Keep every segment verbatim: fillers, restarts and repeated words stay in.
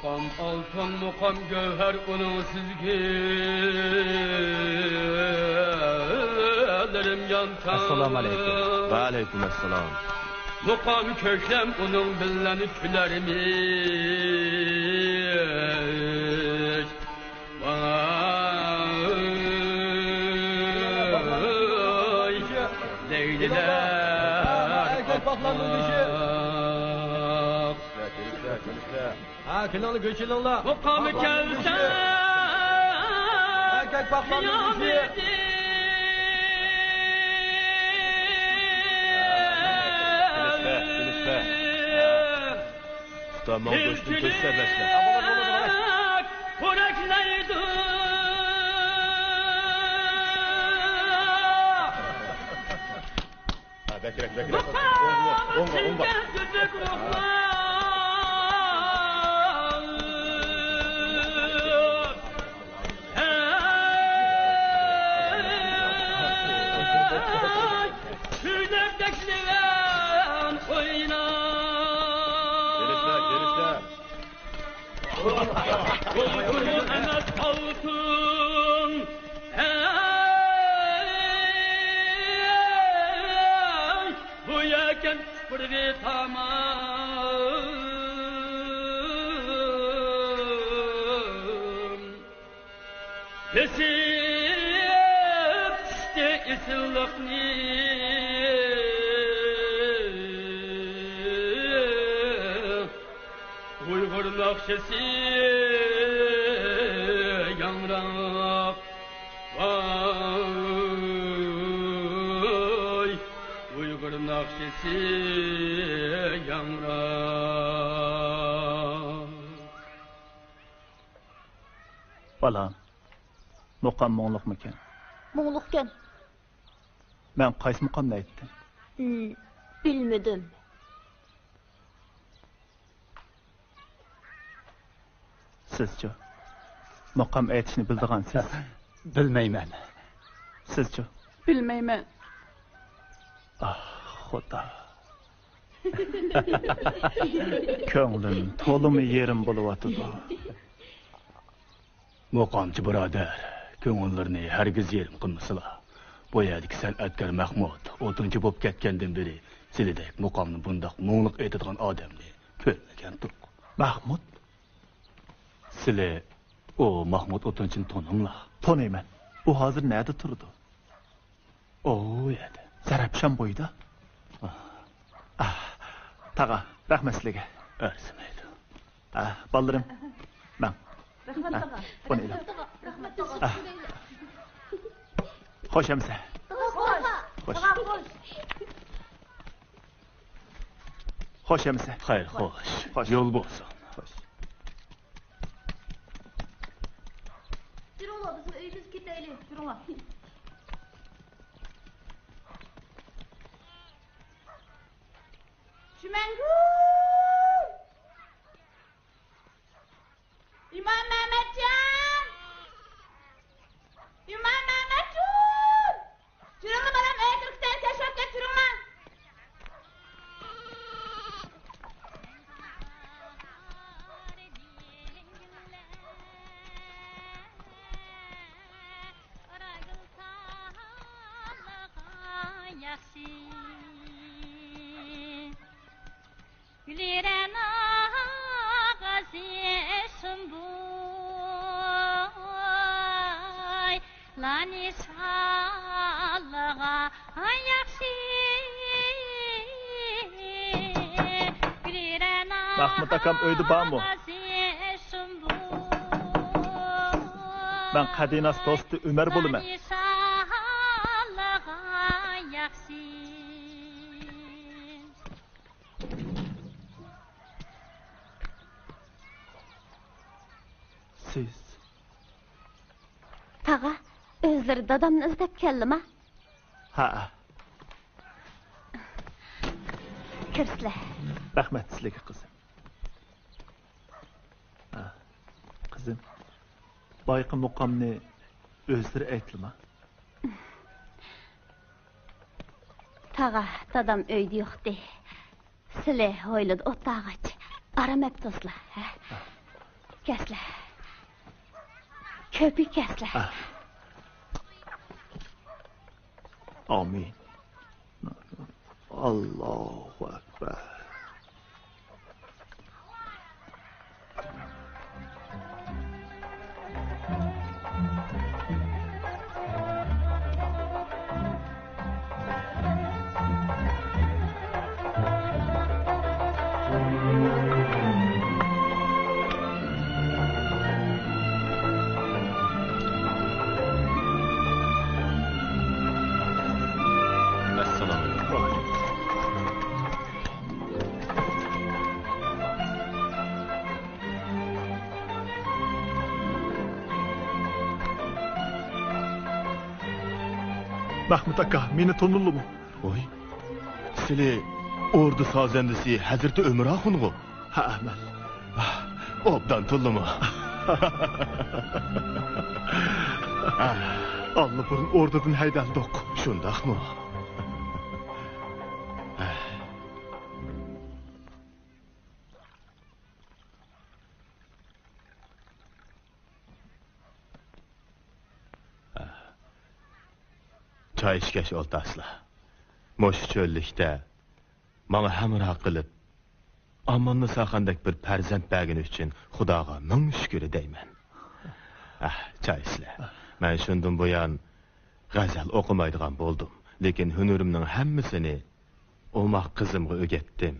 ئالتۇن مۇقام گۆھەر ئۇنىڭ سىزگىلىرىم يانسا. ئەسسالامۇ ئەلەيكۇم. ۋەئەلەيكۇم ئەسسالام. مۇقام كۆكلەم ئۇنىڭ بىلەن كۈلەرمىش. ۋاي، لەيلىلەر ئاپتاپ. ھە، كېلىڭلار، كۆچۈلۈڭلار. مۇقامى كەلسە، ھە، كەك باقماقنىڭ بېشى. كېلىشتە، كېلىشتە. ھە. ئۇستا، ماڭا گۆشتىن كۆرسەت بەشلەپ. پورەكلەيدۇ. ھە، بەكرەك، بەكرەك. ئوڭغا، ئوڭغا، ئوڭغا. كېلىشلە، كېلىشلە. بۇلبۇل ئەمەس ئالتۇن. ھەي، بۇ يەكەن بىر ۋىتامىن. بېسىپ چۈشتى ئېسىللىقنى. ئۇيغۇر ناخشىسى ياڭراق، ۋاي، ئۇيغۇر ناخشىسى ياڭراق. بالام، مۇقام مۇڭلۇقمىكەن؟ مۇڭلۇقكەن. مەن قايسى مۇقامنى ئېيتتىم؟ ھىم، بىلمىدىم. سىزچۇ؟ مۇقام ئېيتىشنى بىلىدىغانسىز؟ بىلمەيمەن. سىزچۇ؟ بىلمەيمەن. ئاھ، خۇدا. كۆڭلۈم تولىمۇ يېرىم بولۇۋاتىدۇ. مۇقامچى بۇرادەر، كۆڭۈللىرىنى ھەرگىز يېرىم قىلمىسىلا. بۇ يەردىكى سەنئەتكار مەھمۇت ئوتۇنچى بولۇپ كەتكەندىن بېرى سىلىدەك مۇقامنى بۇنداق مۇڭلۇق ئېيتىدىغان ئادەمنى كۆرمىگەنتۇق. مەھمۇت؟ سىلى ئۇ مەھمۇت ئوتۇنچىنى تونۇڭلار؟ تونۇيمەن. ئۇ ھازىر نەدە تۇرىدۇ؟ ئۇ يەردە. زەرەپشان بويىدا. ئاھ. ئاھ، تاغا، رەھمەت سىلىگە. ئەرزىمەيدۇ. ئاھ، بالىلىرىم، ماڭ. رەھمەت، تاغا. بۇنى ئېلىڭ. رەھمەت، تاغا. ئاھ. خوش ئەمىسە. خوش. خوش. خوش ئەمىسە. خەير، خوش. خوش. يول بولسۇن. خوش. يۈرۈڭلار، بىزمۇ ئۆيىمىزگە كېتەيلى. يۈرۈڭلار. شۈمەنگۈل! ئىمام مەمەتجان! ئىمام مەمەتجان! تۇرۇڭلار بالام، ئۆيگە كىرىپ كېتەيلى، كەچ بولۇپ كەتتى، تۇرۇڭلار. گۈلرەنا غازى سۇمبۇل لانى شاللىغا ياخشى. گۈلرەنا مەھمۇت ئاكام ئۆيدە بارمۇ؟ غازى سۇمبۇل مەن قەدىناس دوستى ئۆمەر بولىمەن. لانى شاللىغا ياخشى. سىز؟ تاغا، ئۆزلىرى دادامنى ئىزدەپ كەلدىما؟ ھەئە. كىرسىلە. رەھمەت سىلىگە، قىزىم. ھە، قىزىم، بايىقى مۇقامنى ئۆزلىرى ئېيتتىما؟ تاغا، دادام ئۆيدە يوقتى. سىلى ھويلىدا ئولتۇرغاچ، ئارام ئەپ تۇرسىلا، ھە؟ كەسلە. كۆپۈك كەسلە. ئامىن. ئاللاھۇ ئەكبەر. مەھمۇت ئاكا، مېنى تونۇدۇڭلارمۇ؟ ۋاي، سىلى ئوردا سازەندىسى ھەزرىتى ئۆمەر ئاخۇنغۇ؟ ھە، مەن. ئوبدان تونۇدۇم. ئاللىبۇرۇن ئوردىدىن ھەيدەلدۇق. شۇنداقمۇ؟ چاي ئىچكەچ ئولتۇرارسىلەر. مۇشۇ چۆللۈكتە ماڭا ھەمراھ قىلىپ، ئاماننىساخاندەك بىر پەرزەنت بەرگىنى ئۈچۈن خۇداغا مىڭ شۈكۈر دەيمەن. ئەھ، چاي ئىچىلە. مەن شۇندىن بۇيان غەزەل ئوقۇمايدىغان بولدۇم، لېكىن ھۈنىرىمنىڭ ھەممىسىنى ئوماق قىزىمغا ئۆگەتتىم.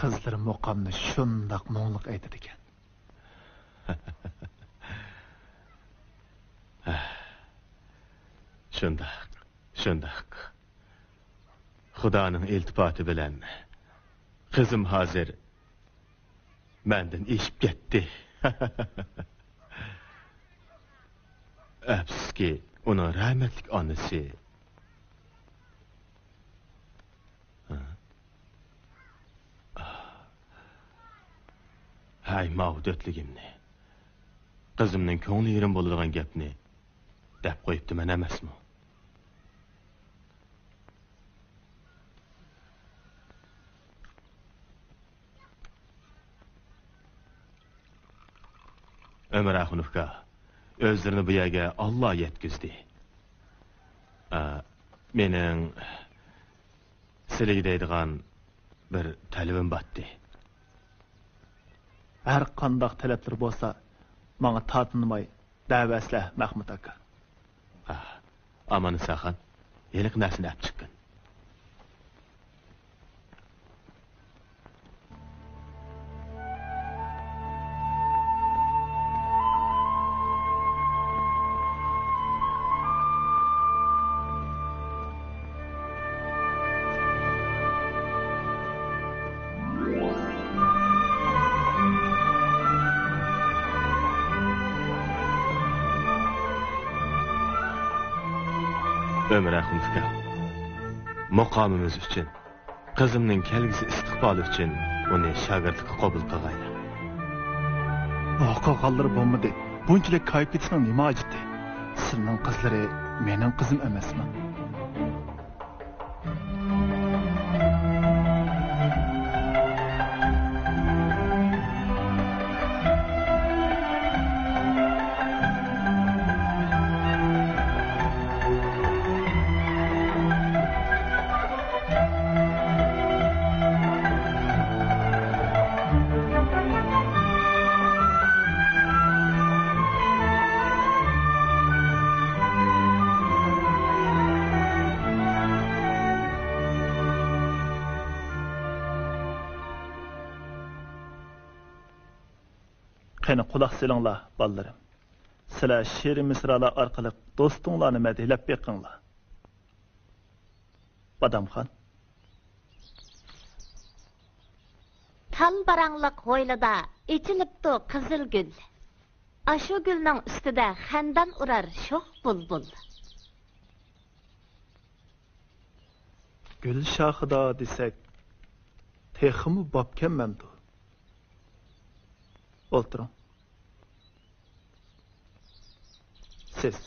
قىزلىرى مۇقامنى شۇنداق مۇڭلۇق ئېيتىدىكەن. شۇنداق، شۇنداق. خۇدانىڭ ئىلتىپاتى بىلەن قىزىم ھازىر مەندىن ئېشىپ كەتتى. ئەپسۇسكى، ئۇنىڭ رەھمەتلىك ئانىسى. ھەي، ماۋۇ دۆتلۈگۈمنى، قىزىمنىڭ كۆڭلى يېرىم بولىدىغان گەپنى دەپ قويۇپتىمەن ئەمەسمۇ؟ ئۆمەر ئاخۇنوۋكا، ئۆزلىرىنى بۇ يەرگە ئاللا يەتكۈزدى. ئا، مېنىڭ سىلىگە دەيدىغان بىر تەلىپىم باتتى. ھەر قانداق تەلەپلىرى بولسا، ماڭا تارتىنماي دەۋەرسىلە، مەخمۇت ئاكا. ھا، ئاماننىساخان، ھېلىقى نەرسىنى ئەپ چىققىن. ئۆمەر ئاخۇنوۋكا، مۇقامىمىز ئۈچۈن، قىزىمنىڭ كەلگۈسى ئىستىقبالى ئۈچۈن ئۇنى شاگىرتلىققا قوبۇل قىلغايلا. ئۇ قىلغانلىرى بولمىدى. بۇنچىلىك كايىپ كېتىشنىڭ نېمە ھاجىتى؟ سىلىنىڭ قىزلىرى مېنىڭ قىزىم ئەمەسمۇ؟ قېنى، قۇلاق سېلىڭلار، بالىلىرىم. سىلەر شېئىرىي مىسرالار ئارقىلىق دوستۇڭلارنى مەدھىيەلەپ بېقىڭلار. بادامخان. تال باراڭلىق ھويلىدا ئېچىلىپتۇ قىزىل گۈل. ئاشۇ گۈلنىڭ ئۈستىدە خەندان ئۇرار شوخ بۇلبۇل. گۈل شاخىدا دېسەك، تېخىمۇ بابكەنمەمدۇ؟ ئولتۇرۇڭ. سىز.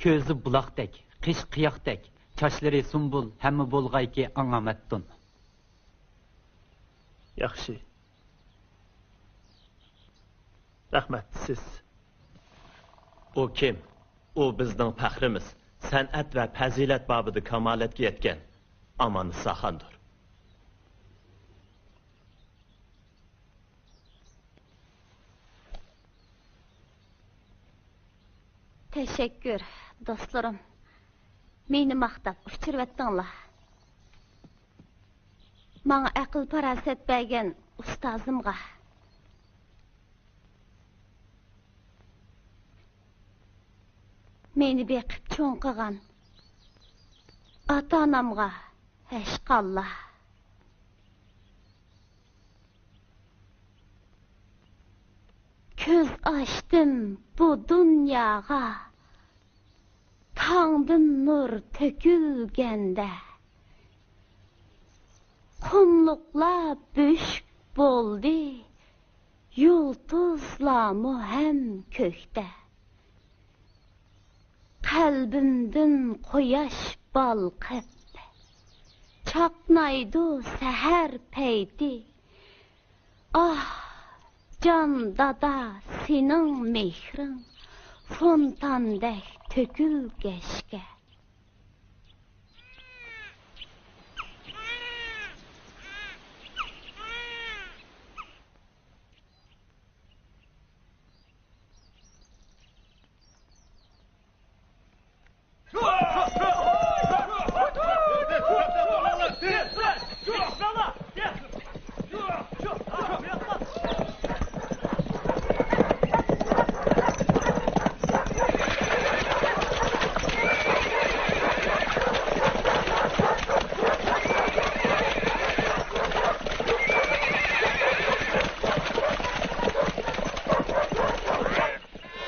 كۆزى بۇلاقتەك، قېشى قىياقتەك، چاچلىرى سۇمبۇل، ھەممە بولغايكى ئاڭا مەپتۇن. ياخشى. رەھمەت، سىز. ئۇ كىم؟ ئۇ بىزنىڭ پەخرىمىز. سەنئەت ۋە پەزىلەت بابىدا كامالەتكە يەتكەن ئامانىساخاندۇر. تەشەككۈر، دوستلىرىم. مېنى ماختاپ ئۇچۇرۇۋەتتىڭلار. ماڭا ئەقىل-پاراسەت بەرگەن ئۇستازىمغا، مېنى بېقىپ چوڭ قىلغان ئاتا-ئانامغا ھەشقاللا. كۆز ئاچتىم بۇ دۇنياغا، تاڭدىن نۇر تۆكۈلگەندە. قۇملۇقلار بۆشۈك بولدى، يۇلتۇزلارمۇ ھەم كۆكتە. قەلبىمدىن قۇياش بالقىپ، چاقنايدۇ سەھەر پەيتى. ئاھ، جان دادا، سېنىڭ مېھرىڭ فونتاندەك تۆكۈلگەچكە.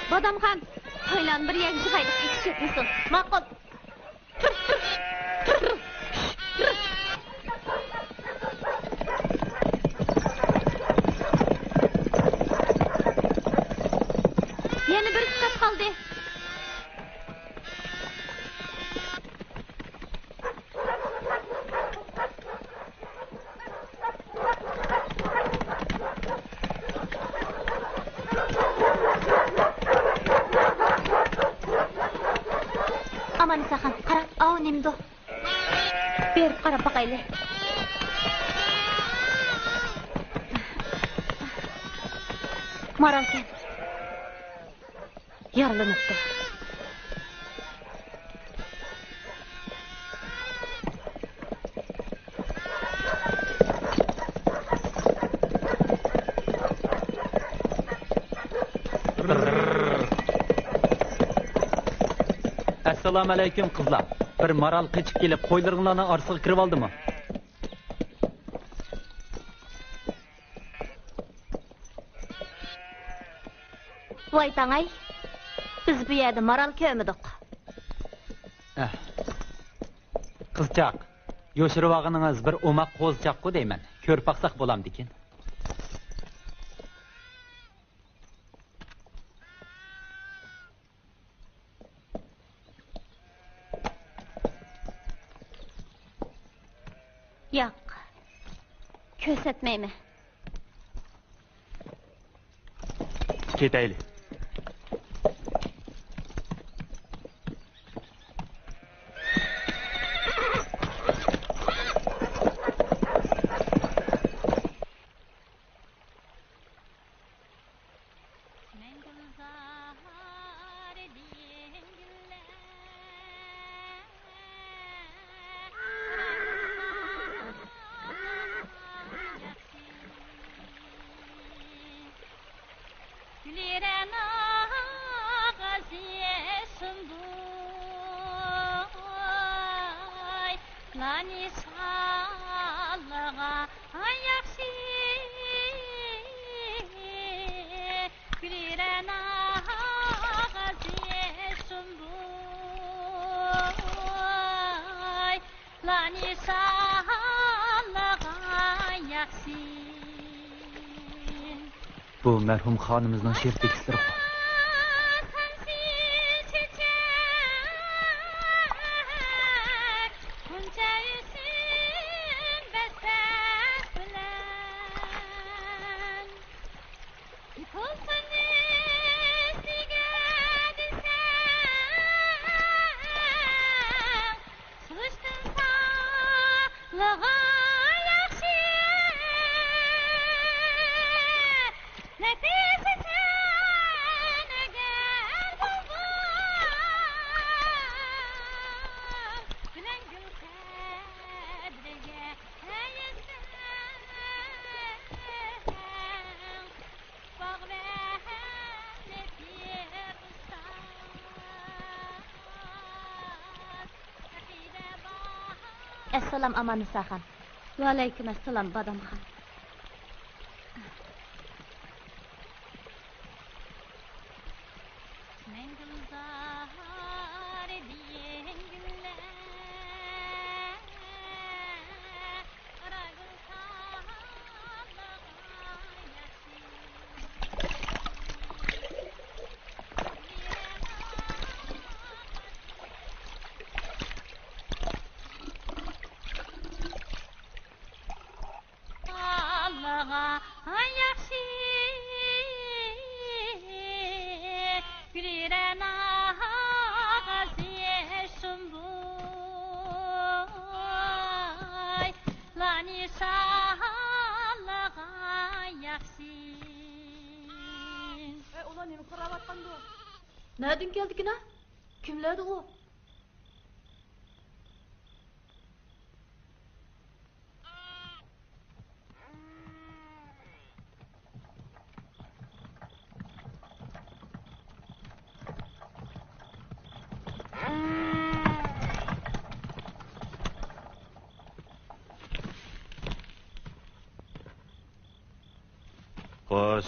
بادامخان، تويلارنى بىر يەرگە يىغايلى، تەكشى چۆكمىسۇن. ماقۇل. يەنە بىر سېكەت قالدى. ئامانىساخان، قارا، ئاۋۇ نېمىدۇ؟ بېرىپ قاراپ باقايلى. مارالكەن. يارىلىنىپتۇ. ئەسسالامۇئەلەيكۇم، قىزلار. بىر مارال قېچىپ كېلىپ، قويلىرىڭلارنىڭ ئارىسىغا كىرىۋالدىمۇ؟ ۋاي تاڭاي، بىز بۇ يەردە مارال كۆرمىدۇق. ئەھ. قىزچاق، يوشۇرۇۋالغىنىڭىز بىر ئوماق قوزىچاققۇ دەيمەن. كۆرۈپ باقساق بولامدىكىن. ياق، كۆرسەتمەيمەن. كېتەيلى. مەڭگۈ گۈلزار دېگىن گۈللەر، ياخشى. گۈلرەنا غازى سۇندۇي لانى سالغا ياخشى. گۈلرەنا غازى سۇندۇي لانى سالغا ياخشى. بۇ مەرھۇم خانىمىزنىڭ شېئىر تېكىستلىرىغۇ. ياخشى نەتىجىسىنى ئەسسالام، ئاماننىساخان. ۋەئەلەيكۇم ئەسسالام، بادامخان. ئەي، ئۇلار نېمە قىلىۋاتقاندۇ؟ نەدىن كەلدىكىنا؟ كىملەردۇ ئۇ؟ خوش.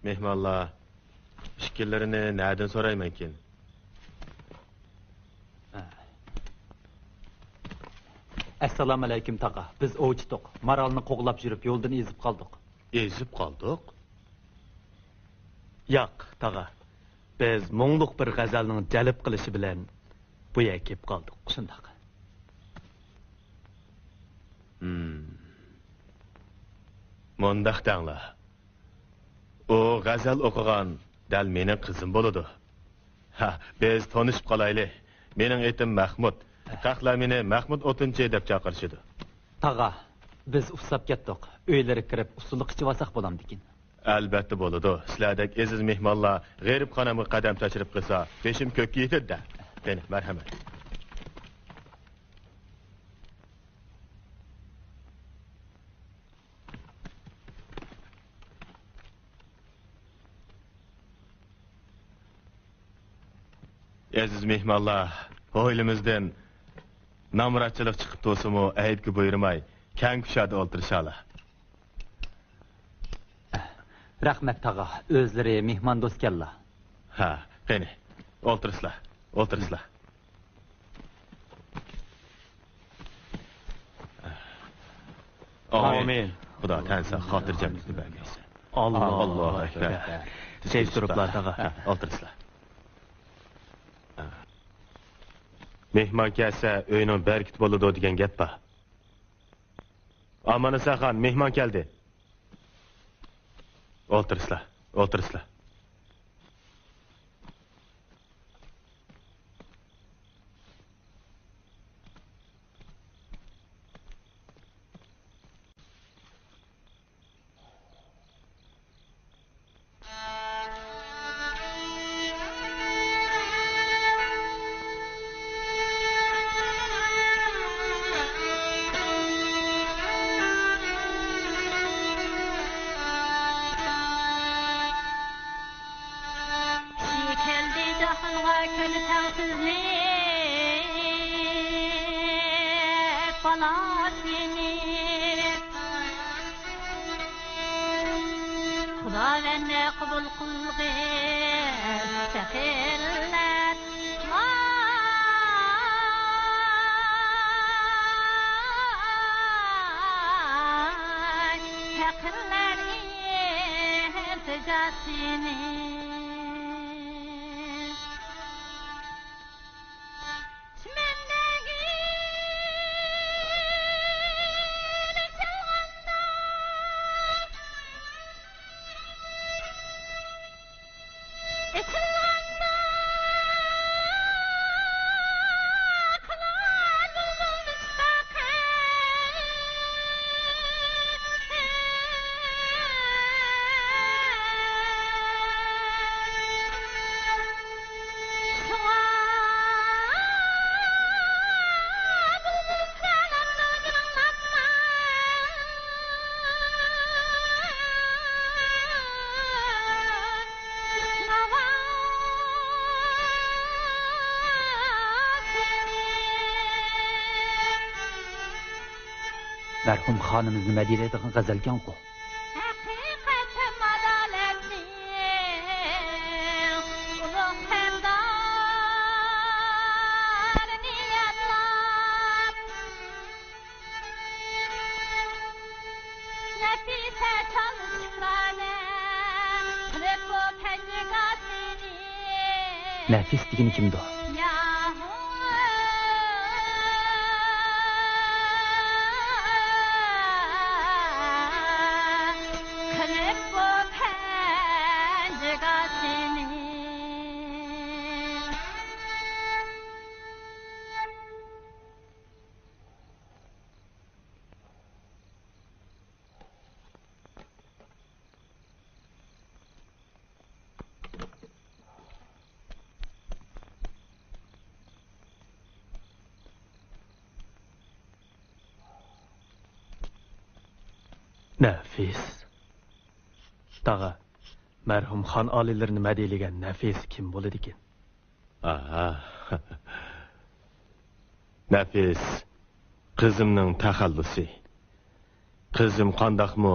مېھمانلار، ئىككىلىرىنى نەدىن سورايمەنكىن؟ ئەسسالامۇئەلەيكۇم، تاغا. بىز ئوۋچىتۇق. مارالنى قوغلاپ يۈرۈپ، يولدىن ئېزىپ قالدۇق. ئېزىپ قالدۇق؟ ياق، تاغا. بىز مۇڭلۇق بىر غەزەلنىڭ جەلپ قىلىشى بىلەن بۇ يەرگە كېلىپ قالدۇق. شۇنداق. ھىم. مۇنداق دەڭلار. ئۇ غەزەل ئوقۇغان دەل مېنىڭ قىزىم بولىدۇ. ھە، بىز تونۇشۇپ قالايلى. مېنىڭ ئېتىم مەخمۇت. خەقلەر مېنى مەخمۇت ئوتۇنچى دەپ چاقىرىشىدۇ. تاغا، بىز ئۇسساپ كەتتۇق. ئۆيلىرىگە كىرىپ ئۇسسۇلۇق ئىچىۋالساق بولامدىكىن؟ ئەلۋەتتە بولىدۇ. سىلەردەك ئەزىز مېھمانلار غېرىبخانامغا قەدەم تەشرىپ قىلسا، بېشىم كۆككە يېتىدۇ-دە. قېنى، مەرھەمەت. ئەزىز مېھمانلار، ھويلىمىزدىن نامراتچىلىق چىقىپ تۇرسىمۇ، ئەيىبكە بۇيرۇماي، كەڭ كۇشادە ئولتۇرۇشالا. رەھمەت، تاغا. ئۆزلىرى مېھماندوستكەنلا. ھە، قېنى، ئولتۇرسىلا، ئولتۇرسىلا. ئامىن. ئامىن. خۇدا تەن ساق، خاتىرجەملىكنى بەرگەيسەن. ئاللا ئاللا ئەكبەر. ئەكبەر. تېز تۇرۇپلا، تاغا. ھە، ئولتۇرسىلا. مېھمان كەلسە، ئۆينىڭ بەرىكىتى بولىدۇ دېگەن گەپ بار. ئاماننىساخان، مېھمان كەلدى. ئولتۇرسىلا، ئولتۇرسىلا. كەلدى جاھانغا كۆرۈنۈپ تەڭسىزلىك بالاسىنى. خۇداۋەندى قوبۇل قىلغىن پەقىرلەر. پەقىرلەر ئىلتىجاسىنى. مەرھۇم خانىمىز نېمە دېيەلەيدىغان غەزەلكەنغۇ. ھەقىقەتەن ئادالەتنىڭ ئۇلۇغ سەردارىنى يادلاپ، نەپىسە چالغۇلارنى قىلىپ بۇ پەنجىگاسىنى. نەفىس دېگىنى كىمدۇ؟ قىلىپ بۇ پەنجىگاسىنى. نەفىس. تاغا، مەرھۇم خان ئالىيلىرى نېمە دېيىلگەن نەفىس كىم بولىدىكىن؟ ئاھا. نەفىس، قىزىمنىڭ تەخەللۇسى. قىزىم قانداقمۇ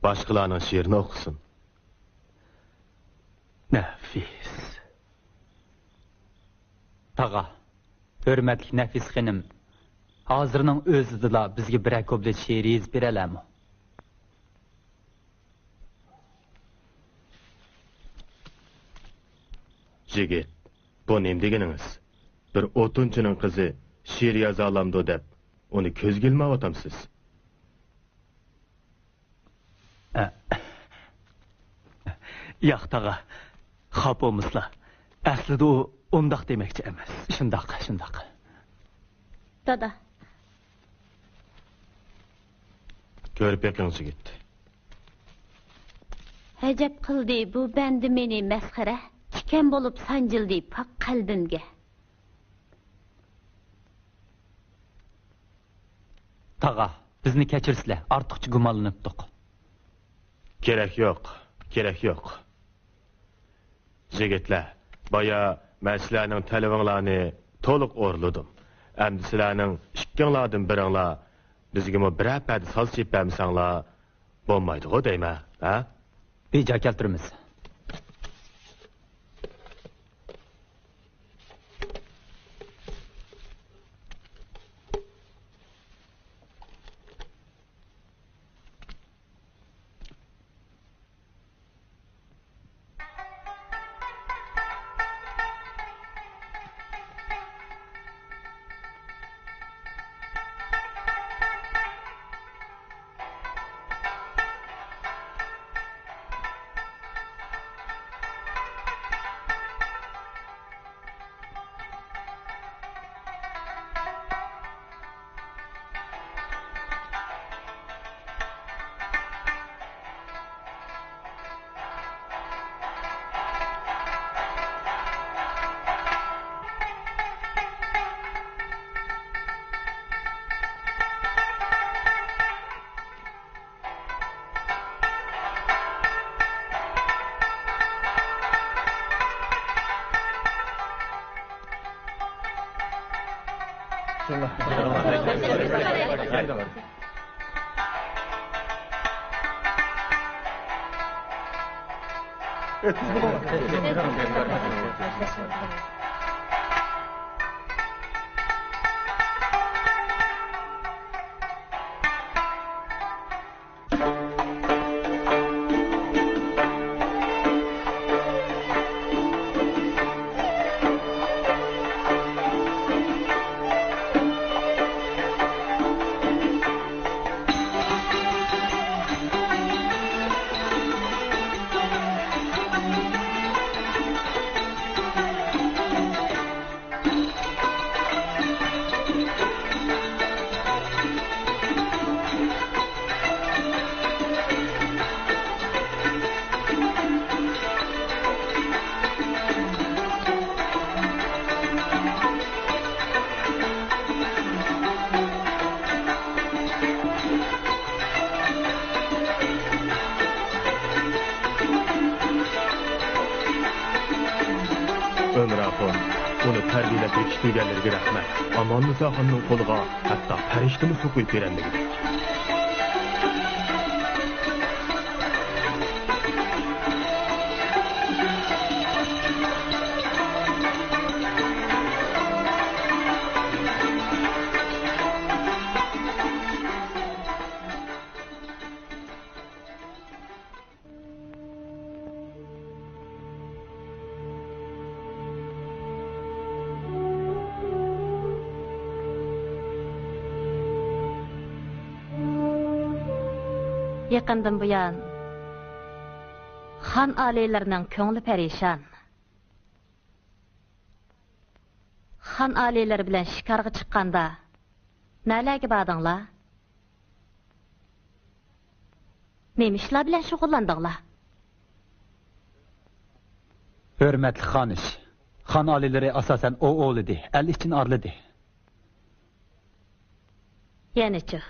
باشقىلارنىڭ شېئىرىنى ئوقۇسۇن. نەفىس. تاغا، ھۆرمەتلىك نەفىس خېنىم، ھازىرنىڭ ئۆزىدىلا بىزگە بىرەر كۇپلېت شېئىر يېزىپ بېرەلەمۇ؟ يىگىت، بۇ نېمە دېگىنىڭىز؟ بىر ئوتۇنچىنىڭ قىزى شېئىر يازالامدۇ دەپ، ئۇنى كۆزگە ئىلمايۋاتامسىز؟ ياق، تاغا، خاپا بولمىسىلا. ئەسلىدە ئۇ ئۇنداق دېمەكچى ئەمەس. شۇنداق، شۇنداق. دادا. كۆرۈپ بېقىڭ، يىگىت. ئەجەب قىلدى بۇ بەندە مېنى مەسخىرە، تىكەن بولۇپ سانجىلدى پاك قەلبىمگە. تاغا، بىزنى كەچۈرسىلە، ئارتۇقچە گۇمانلىنىپتۇق. كېرەك يوق، كېرەك يوق. يىگىتلەر، بايا مەن سىلەرنىڭ تەلىپىڭلارنى تولۇق ئورۇنلىدىم. ئەمدى سىلەرنىڭ ئىككىڭلاردىن بىرىڭلار بىزگىمۇ بىرەر پەدە ساز چېلىپ بەرمىسەڭلار بولمايدىغۇ دەيمەن، ھە؟ بىجا كەلتۈرىمىز. ئۆمۈر ئاخۇن، ئۇنى تەربىيەلەپ يېتىشتۈرگەنلىرىگە رەھمەت. ئاماننىساخاننىڭ قولىغا ھەتتا پەرىشتىمۇ سۇ قۇيۇپ بېرەلمىگۈدەك. يېقىندىن بۇيان خان ئالىيلىرىنىڭ كۆڭلى پەرىشان. خان ئالىيلىرى بىلەن شىكارغا چىققاندا نەلەرگە باردىڭلار؟ نېمە ئىشلار بىلەن شۇغۇللاندىڭلار؟ ھۆرمەتلىك خانىش، خان ئالىيلىرى ئاساسەن ئوۋ ئوۋلىدى، ئەل ئىچىنى ئارىلىدى. يەنىچۇ؟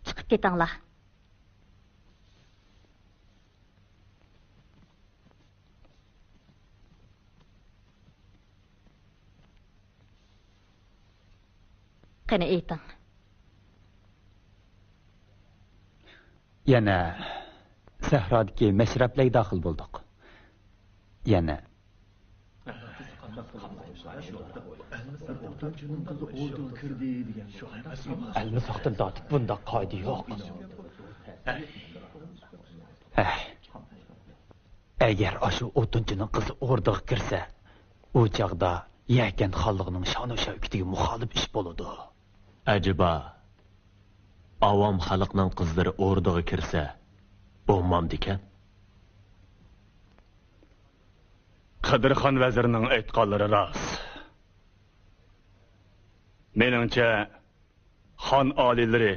چىقىپ كېتىڭلار. قېنى ئېيتىڭ. يەنە سەھرادىكى مەشرەپلەرگە داخىل بولدۇق. يەنە ئەلمىساقتىن تارتىپ بۇنداق قائىدە يوق. ھەي. ئەگەر ئاشۇ ئوتۇنچىنىڭ قىزى ئوردىغا كىرسە، ئۇ چاغدا يەكەن خانلىقىنىڭ شانۇ شەۋكىتىگە مۇخالىپ ئىش بولىدۇ. ئەجەبا، ئاۋام خەلقنىڭ قىزلىرى ئوردىغا كىرسە، بولمامدىكەن؟ قىدىرخان ۋەزىرنىڭ ئېيتقانلىرى راست. مېنىڭچە، خان ئالىيلىرى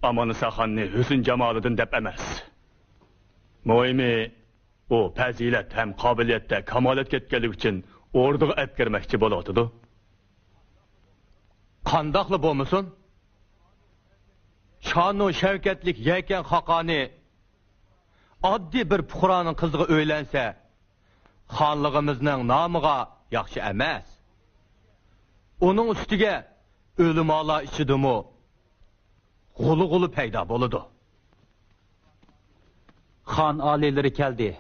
ئاماننىسا خاننى ھۆسن-جامالىدىن دەپ ئەمەس. مۇھىمى، ئۇ پەزىلەت ھەم قابىلىيەتتە كامالەتكە يەتكەنلىكى ئۈچۈن ئوردىغا ئەپكىرمەكچى بولۇۋاتىدۇ. قانداقلا بولمىسۇن، شانۇ شەۋكەتلىك يەكەن خاقانى ئاددىي بىر پۇقرانىڭ قىزىغا ئۆيلەنسە، خانلىقىمىزنىڭ نامىغا ياخشى ئەمەس. ئۇنىڭ ئۈستىگە ئۆلىمالار ئىچىدىمۇ غۇلۇ-غۇلۇ پەيدا بولىدۇ. خان ئالىيلىرى كەلدى.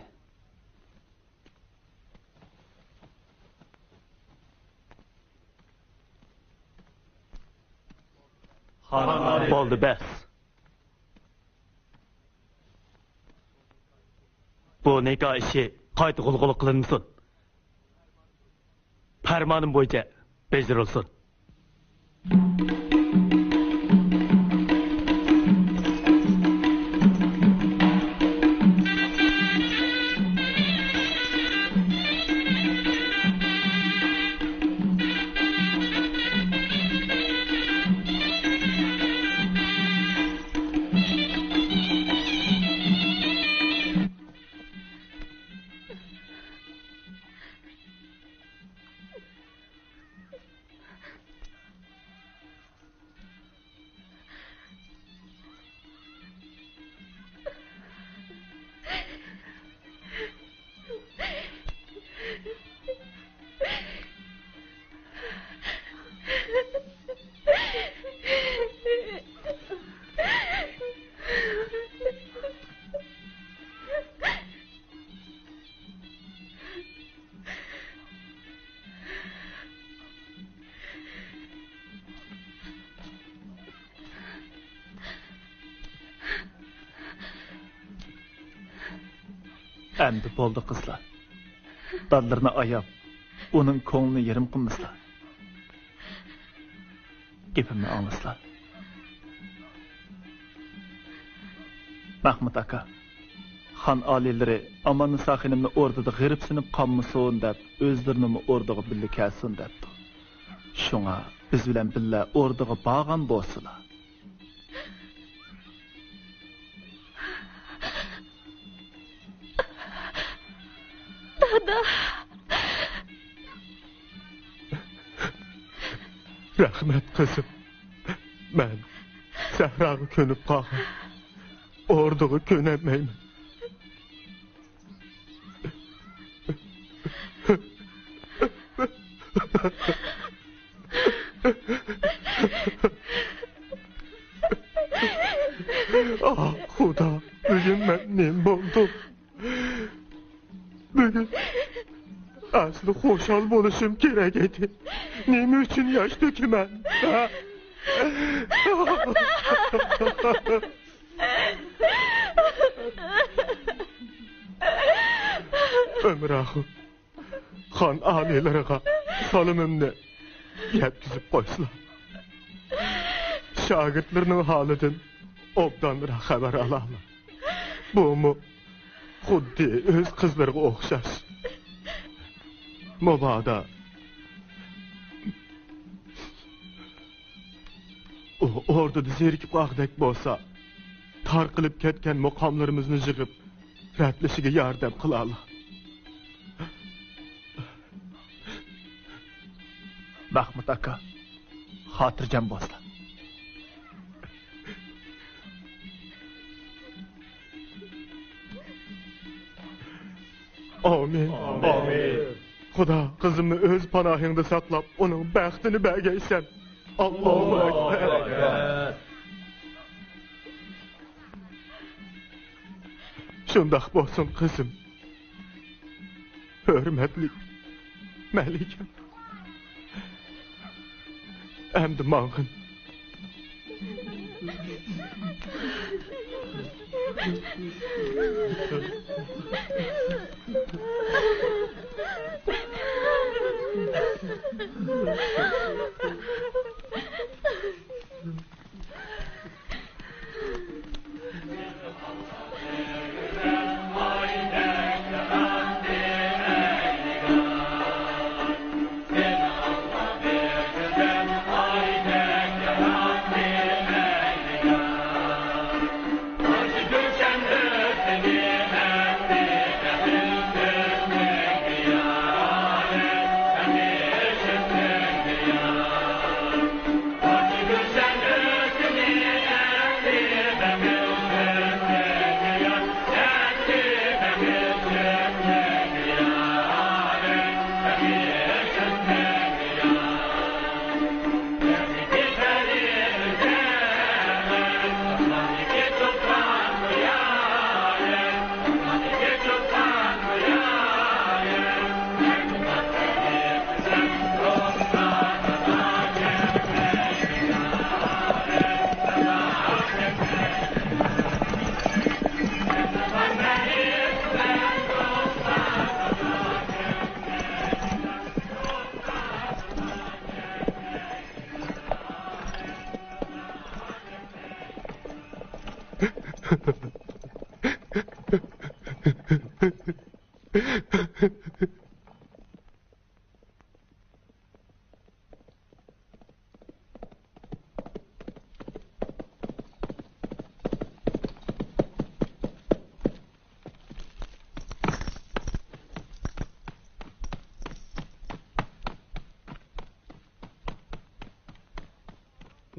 بولدى، بەس. بۇ نىكاھ ئىشى قايتا غۇلغۇلا قىلىنمىسۇن. پەرمانىم بويىچە بېجىرىلسۇن. ئەمدى بولدى، قىزلار. دادىلىرىنى ئاياپ، ئۇنىڭ كۆڭلىنى يېرىم قىلمىسىلا. گېپىمنى ئاڭلىسىلا. مەخمۇت ئاكا، خان ئالىيلىرى ئاماننىسا خېنىمنى ئوردىدا غېرىبسىنىپ قالمىسۇن دەپ، ئۆزلىرىنىمۇ ئوردىغا بىللە كەلسۇن دەپتۇ. شۇڭا بىز بىلەن بىللە ئوردىغا بارغان بولسىلا. دادا. رەھمەت، قىزىم. مەن سەھراغا كۆنۈپ قالغان. ئوردىغا كۆنەلمەيمەن. ئاھ، خۇدا، بۈگۈن مەن نېمە بولدۇم؟ بۈگۈن ئەسلى خۇشال بولۇشۇم كېرەك ئىدى. نېمە ئۈچۈن ياش تۆكىمەن؟ ھە؟ ئۆمۈر ئاخۇن، خان ئالىيلىرىغا سالىمىمنى يەتكۈزۈپ قويسىلا. شاگىرتلىرىنىڭ ھالىدىن ئوبدانراق خەۋەر ئالالىغان. بۇمۇ خۇددى ئۆز قىزلىرىغا ئوخشاش. مۇبادا ئۇ ئوردىدا زېرىكىپ قالغۇدەك بولسا، تارقىلىپ كەتكەن مۇقاملىرىمىزنى يىغىپ، رەتلىشىگە ياردەم قىلالا. مەخمۇت ئاكا، خاتىرجەم بولسىلا. ئامىن. ئامىن. خۇدا قىزىمنى ئۆز پاناھىڭدا ساقلاپ، ئۇنىڭ بەختىنى بەرگەيسەن. ئاللاھۇ ئەكبەر. شۇنداق بولسۇن، قىزىم. ھۆرمەتلىك مەلىكەم. ئەمدى ماڭغىن.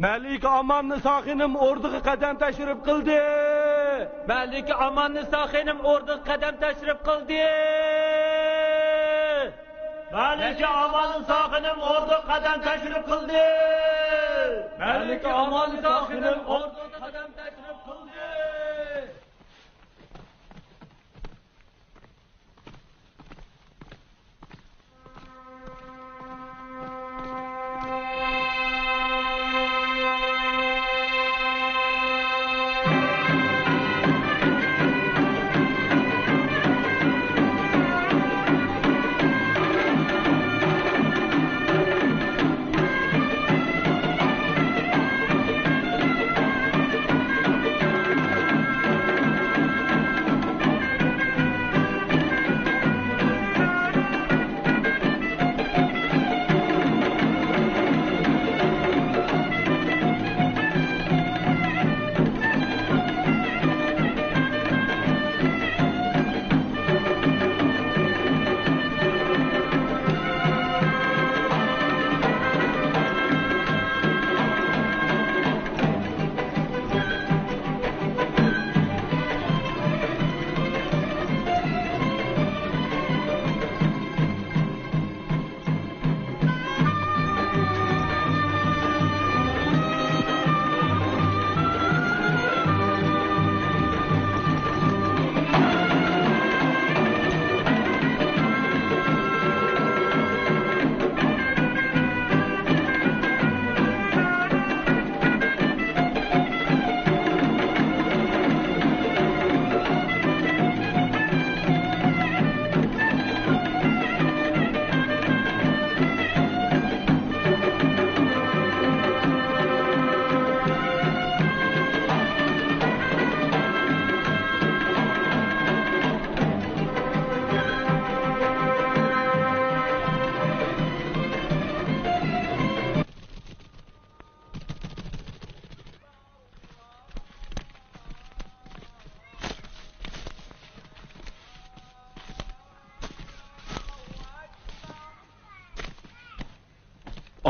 مەلىكە ئاماننىسا خېنىم ئوردىغا قەدەم تەشرىپ قىلدى. مەلىكە ئاماننىسا خېنىم ئوردىغا قەدەم تەشرىپ قىلدى. مەلىكە ئاماننىسا خېنىم ئوردىغا قەدەم تەشرىپ قىلدى. مەلىكە ئاماننىسا خېنىم ئوردىغا قەدەم تەشرىپ قىلدى.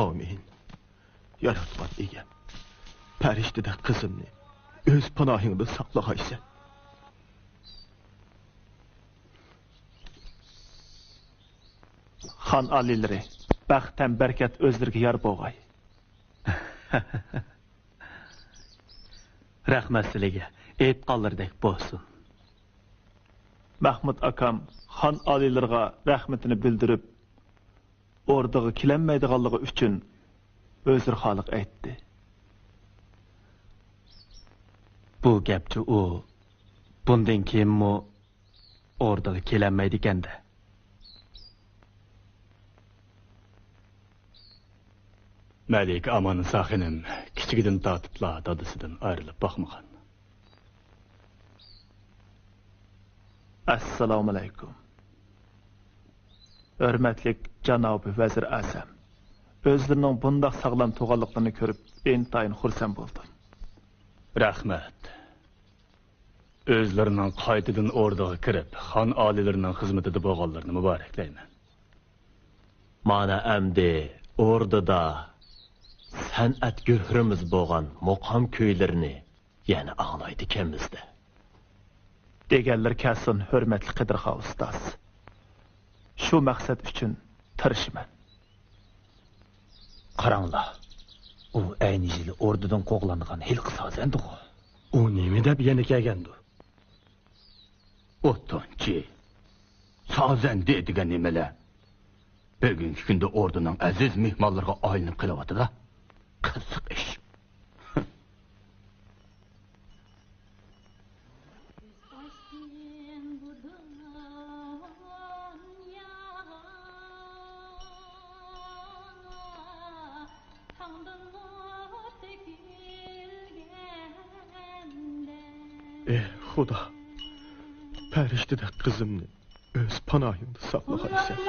ئامىن. ياراتقان ئىگەم، پەرىشتىدەك قىزىمنى ئۆز پاناھىڭدا ساقلىغايسەن. خان ئالىيلىرى، بەخت ھەم بەرىكەت ئۆزلىرىگە يار بولغاي. رەھمەت سىلىگە، ئېيتقانلىرىدەك بولسۇن. مەھمۇد ئاكام خان ئالىيلىرىغا رەھمىتىنى بىلدۈرۈپ، ئوردىغا كېلەلمەيدىغانلىقى ئۈچۈن ئۆزرىخاھلىق ئېيتتى. بۇ گەپچۇ ئۇ بۇندىن كېيىنمۇ ئوردىغا كېلەلمەيدىكەن-دە. مەلىكە ئاماننىسا خېنىم كىچىكىدىن تارتىپلا دادىسىدىن ئايرىلىپ باقمىغان. ئەسسالامۇئەلەيكۇم. ھۆرمەتلىك جانابى ۋەزىر ئەزەم، ئۆزلىرىنىڭ بۇنداق ساغلام تۇرغانلىقلىرىنى كۆرۈپ ئىنتايىن خۇرسەن بولدۇم. رەھمەت. ئۆزلىرىنىڭ قايتىدىن ئوردىغا كىرىپ، خان ئالىيلىرىنىڭ خىزمىتىدە بولغانلىرىنى مۇبارەكلەيمەن. مانا ئەمدى ئوردىدا سەنئەت گۆھىرىمىز بولغان مۇقام كۈيلىرىنى يەنە ئاڭلايدىكەنمىز-دە. دېگەنلىرى كەلسۇن، ھۆرمەتلىك قىدىرخان ئۇستاز. شۇ مەقسەت ئۈچۈن تىرىشىمەن. قاراڭلار، ئۇ ئەينى يىلى ئوردىدىن قوغلانغان ھېلىقى سازەندىغۇ. ئۇ نېمە دەپ يەنە كەلگەندۇ؟ ئوتۇنچى، سازەندە دېگەن نېمىلەر؟ بۈگۈنكى كۈندە ئوردىنىڭ ئەزىز مېھمانلىرىغا ئايلىنىپ قېلىۋاتىدۇ. قىزىق ئىش. ئېھ، خۇدا، پەرىشتىدەك قىزىمنى ئۆز پاناھىڭدا ساقلىغايسەن.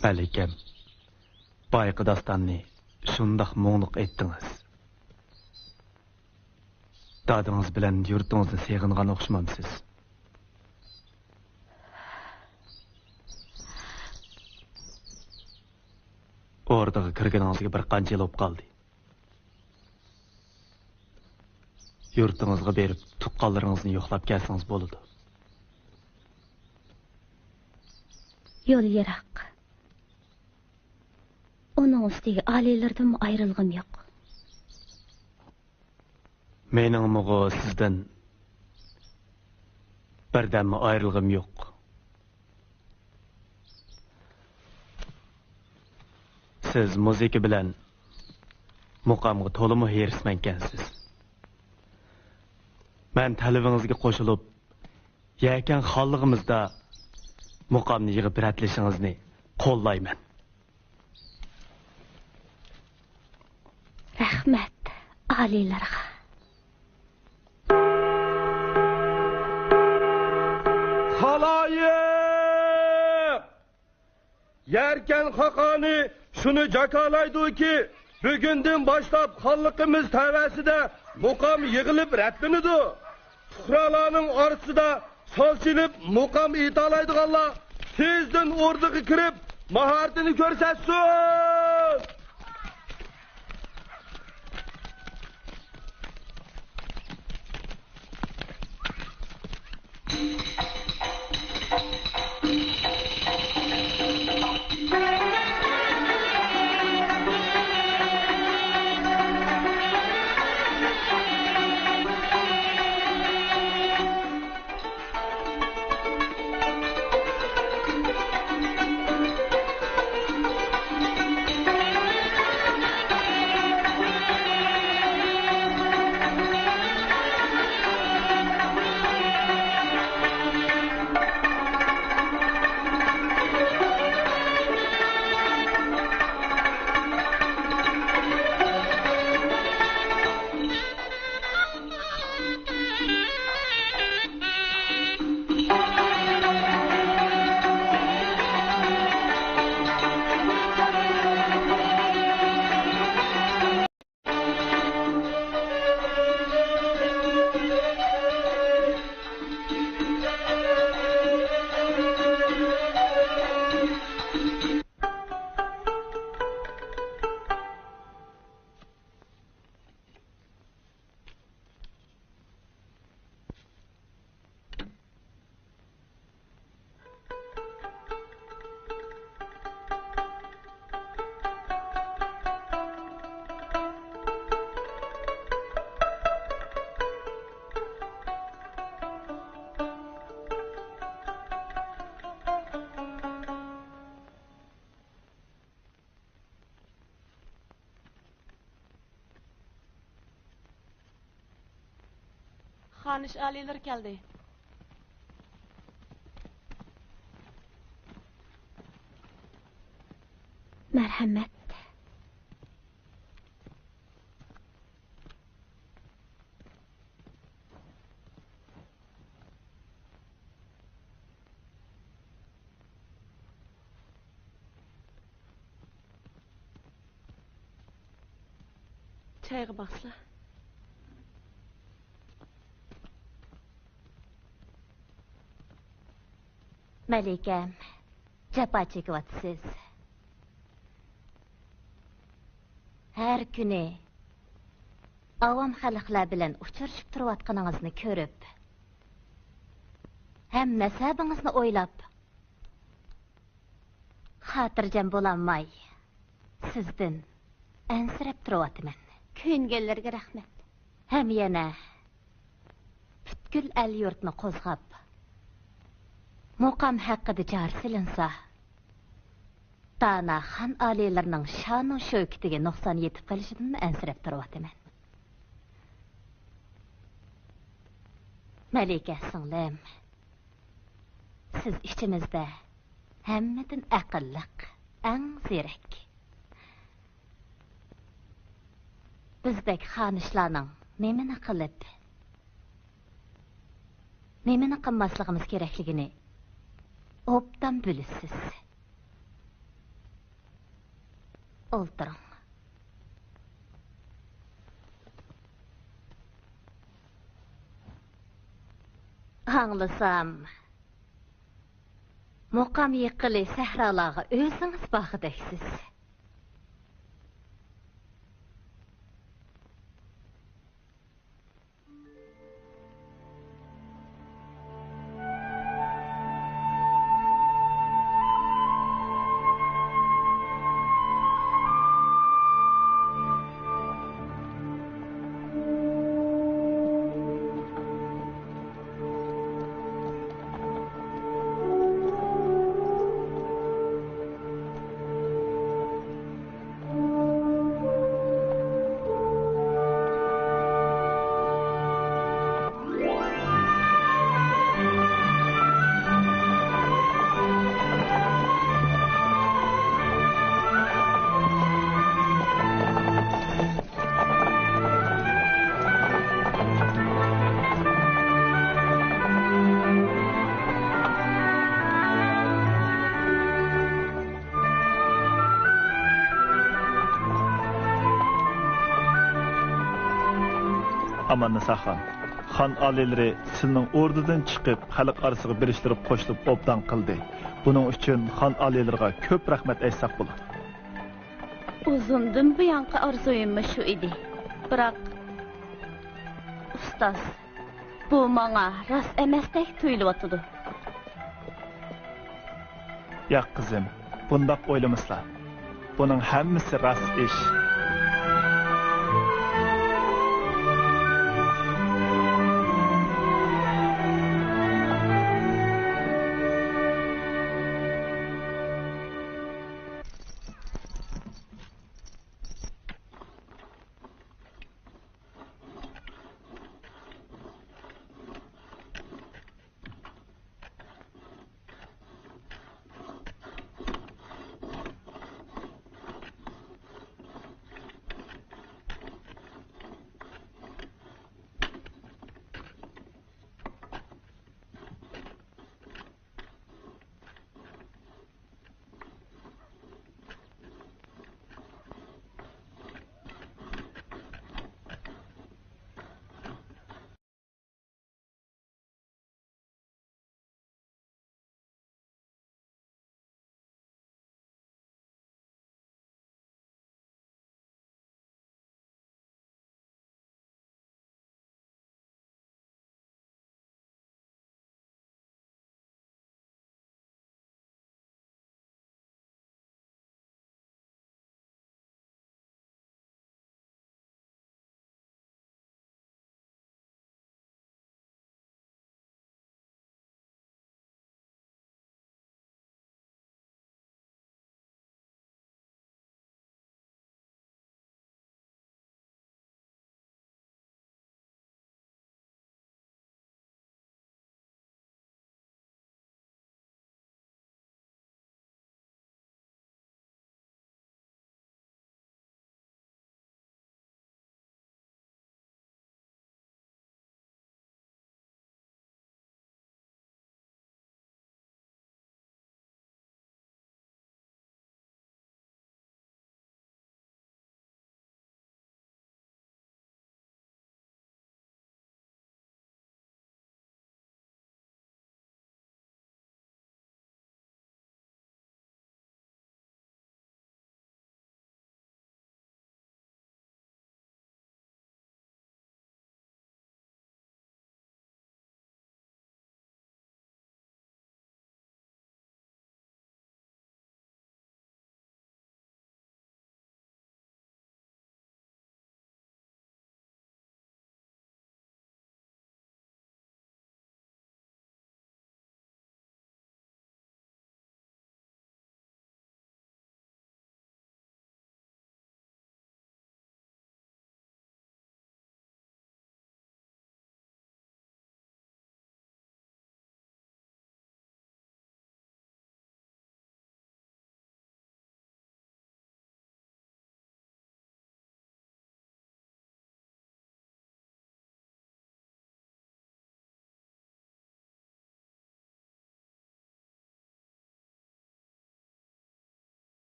مەلىكەم، بايىقى داستاننى شۇنداق مۇڭلۇق ئېيتتىڭىز. دادىڭىز بىلەن يۇرتىڭىزنى سېغىنغان ئوخشىمامسىز؟ ئوردىغا كىرگىنىڭىزگە بىر قانچە يىل بولۇپ قالدى. يۇرتىڭىزغا بېرىپ، تۇغقانلىرىڭىزنى يوقلاپ كەلسىڭىز بولىدۇ. يول يىراق. ئۇنىڭ ئۈستىگە ئالىيلىرىدىنمۇ ئايرىلغۇم يوق. مېنىڭمۇغۇ سىزدىن بىردەممۇ ئايرىلغۇم يوق. سىز مۇزىكا بىلەن مۇقامغا تولىمۇ ھېرىسمەنكەنسىز. مەن تەلىپىڭىزگە قوشۇلۇپ، يەكەن خانلىقىمىزدا مۇقامنى يىغىپ رەتلىشىڭىزنى قوللايمەن. رەھمەت ئالىيلارغا. خالايىق! يەركەن خاقانى شۇنى جاكارلايدۇكى، بۈگۈندىن باشلاپ خانلىقىمىز تەۋەسىدە مۇقام يىغىلىپ رەتلىنىدۇ. پۇقرالارنىڭ ئارىسىدا ساز چېلىپ مۇقام ئېيتالايدىغانلار تېزدىن ئوردىغا كىرىپ ماھارىتىنى كۆرسەتسۇن! خانىش ئالىيلىرى كەلدى. مەرھەمەت. چايغا باقسىلا. مەلىكەم، جاپا چېكىۋاتىسىز. ھەر كۈنى ئاۋام خەلقلەر بىلەن ئۇچرىشىپ تۇرۇۋاتقىنىڭىزنى كۆرۈپ، ھەم نەسەبىڭىزنى ئويلاپ، خاتىرجەم بولالماي، سىزدىن ئەنسىرەپ تۇرۇۋاتىمەن. كۆيۈنگەنلەرگە رەھمەت. ھەم يەنە پۈتكۈل ئەل-يۇرتنى قوزغاپ، مۇقام ھەققىدە جار سېلىنسا، دانا خان ئالىيلىرىنىڭ شانۇ شەۋكىتىگە نۇقسان يېتىپ قېلىشىدىنمۇ ئەنسىرەپ تۇرۇۋاتىمەن. مەلىكە سىڭلىم، سىز ئىچىمىزدە ھەممىدىن ئەقىللىق، ئەڭ زېرەك. بىزدەك خانىشلارنىڭ نېمىنى قىلىپ، نېمىنى قىلماسلىقىمىز كېرەكلىكىنى ئوبدان بىلىسىز. ئولتۇرۇڭ. ئاڭلىسام، مۇقام يىققىلى سەھرالارغا ئۆزىڭىز بارغۇدەكسىز. ئاماننىساخان، خان ئالىيلىرى سىلىنىڭ ئوردىدىن چىقىپ، خەلق ئارىسىغا بېرىشلىرىغا قوشۇلۇپ ئوبدان قىلدى. بۇنىڭ ئۈچۈن خان ئالىيلىرىغا كۆپ رەھمەت ئېيتساق بولىدۇ. ئۇزۇندىن بۇيانقى ئارزۇيۇممۇ شۇ ئىدى. بىراق، ئۇستاز، بۇ ماڭا راست ئەمەستەك تۇيۇلۇۋاتىدۇ. ياق، قىزىم، بۇنداق ئويلىمىسىلا. بۇنىڭ ھەممىسى راست ئىش.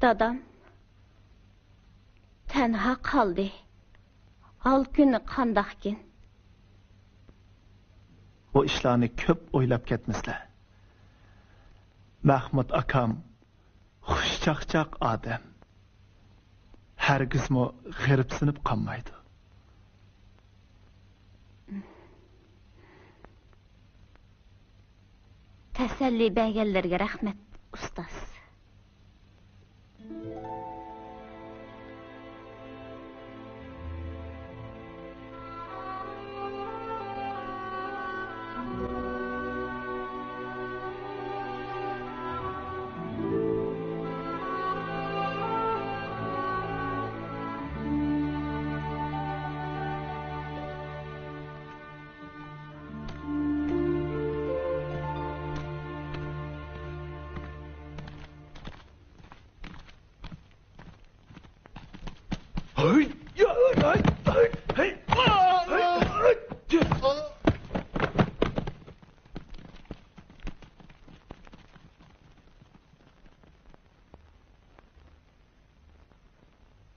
دادام تەنھا قالدى. ھال-كۈنى قانداقكىن؟ بۇ ئىشلارنى كۆپ ئويلاپ كەتمىسىلەر. مەھمۇت ئاكام خۇشچاقچاق ئادەم. ھەرگىزمۇ غېرىبسىنىپ قالمايدۇ. تەسەللى بەرگەنلىرىگە رەھمەت، ئۇستاز.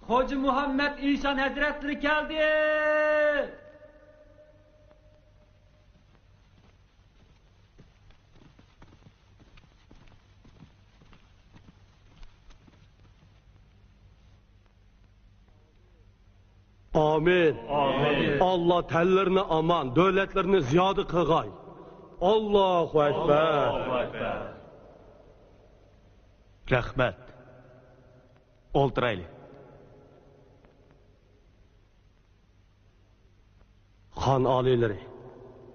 خوجا مۇھەممەد ئىشان ھەزرەتلىرى كەلدى! ئامىن. ئامىن. ئاللا تەنلىرىنى ئامان، دۆلەتلىرىنى زىيادە قىلغاي. ئاللاھۇ ئەكبەر. ئاللاھۇ ئەكبەر. رەھمەت. ئولتۇرايلى. خان ئالىيلىرى،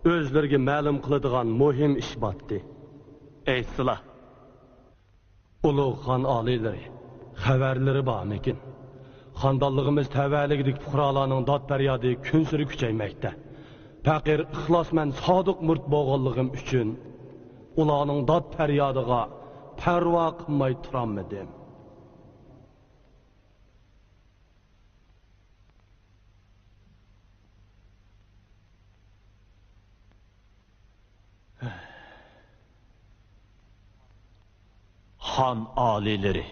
ئۆزلىرىگە مەلۇم قىلىدىغان مۇھىم ئىش باتتى. ئېيتسىلا. ئۇلۇغ خان ئالىيلىرى، خەۋەرلىرى بارمىكىن؟ خاندانلىقىمىز تەۋەلىكىدىكى پۇقرالارنىڭ داد-پەريادى كۈنسېرى كۈچەيمەكتە. پەقىر ئىخلاسمەن سادىق مۇرىت بولغانلىقىم ئۈچۈن، ئۇلارنىڭ داد-پەريادىغا پەرۋا قىلماي تۇرالمىدىم. خان ئالىيلىرى،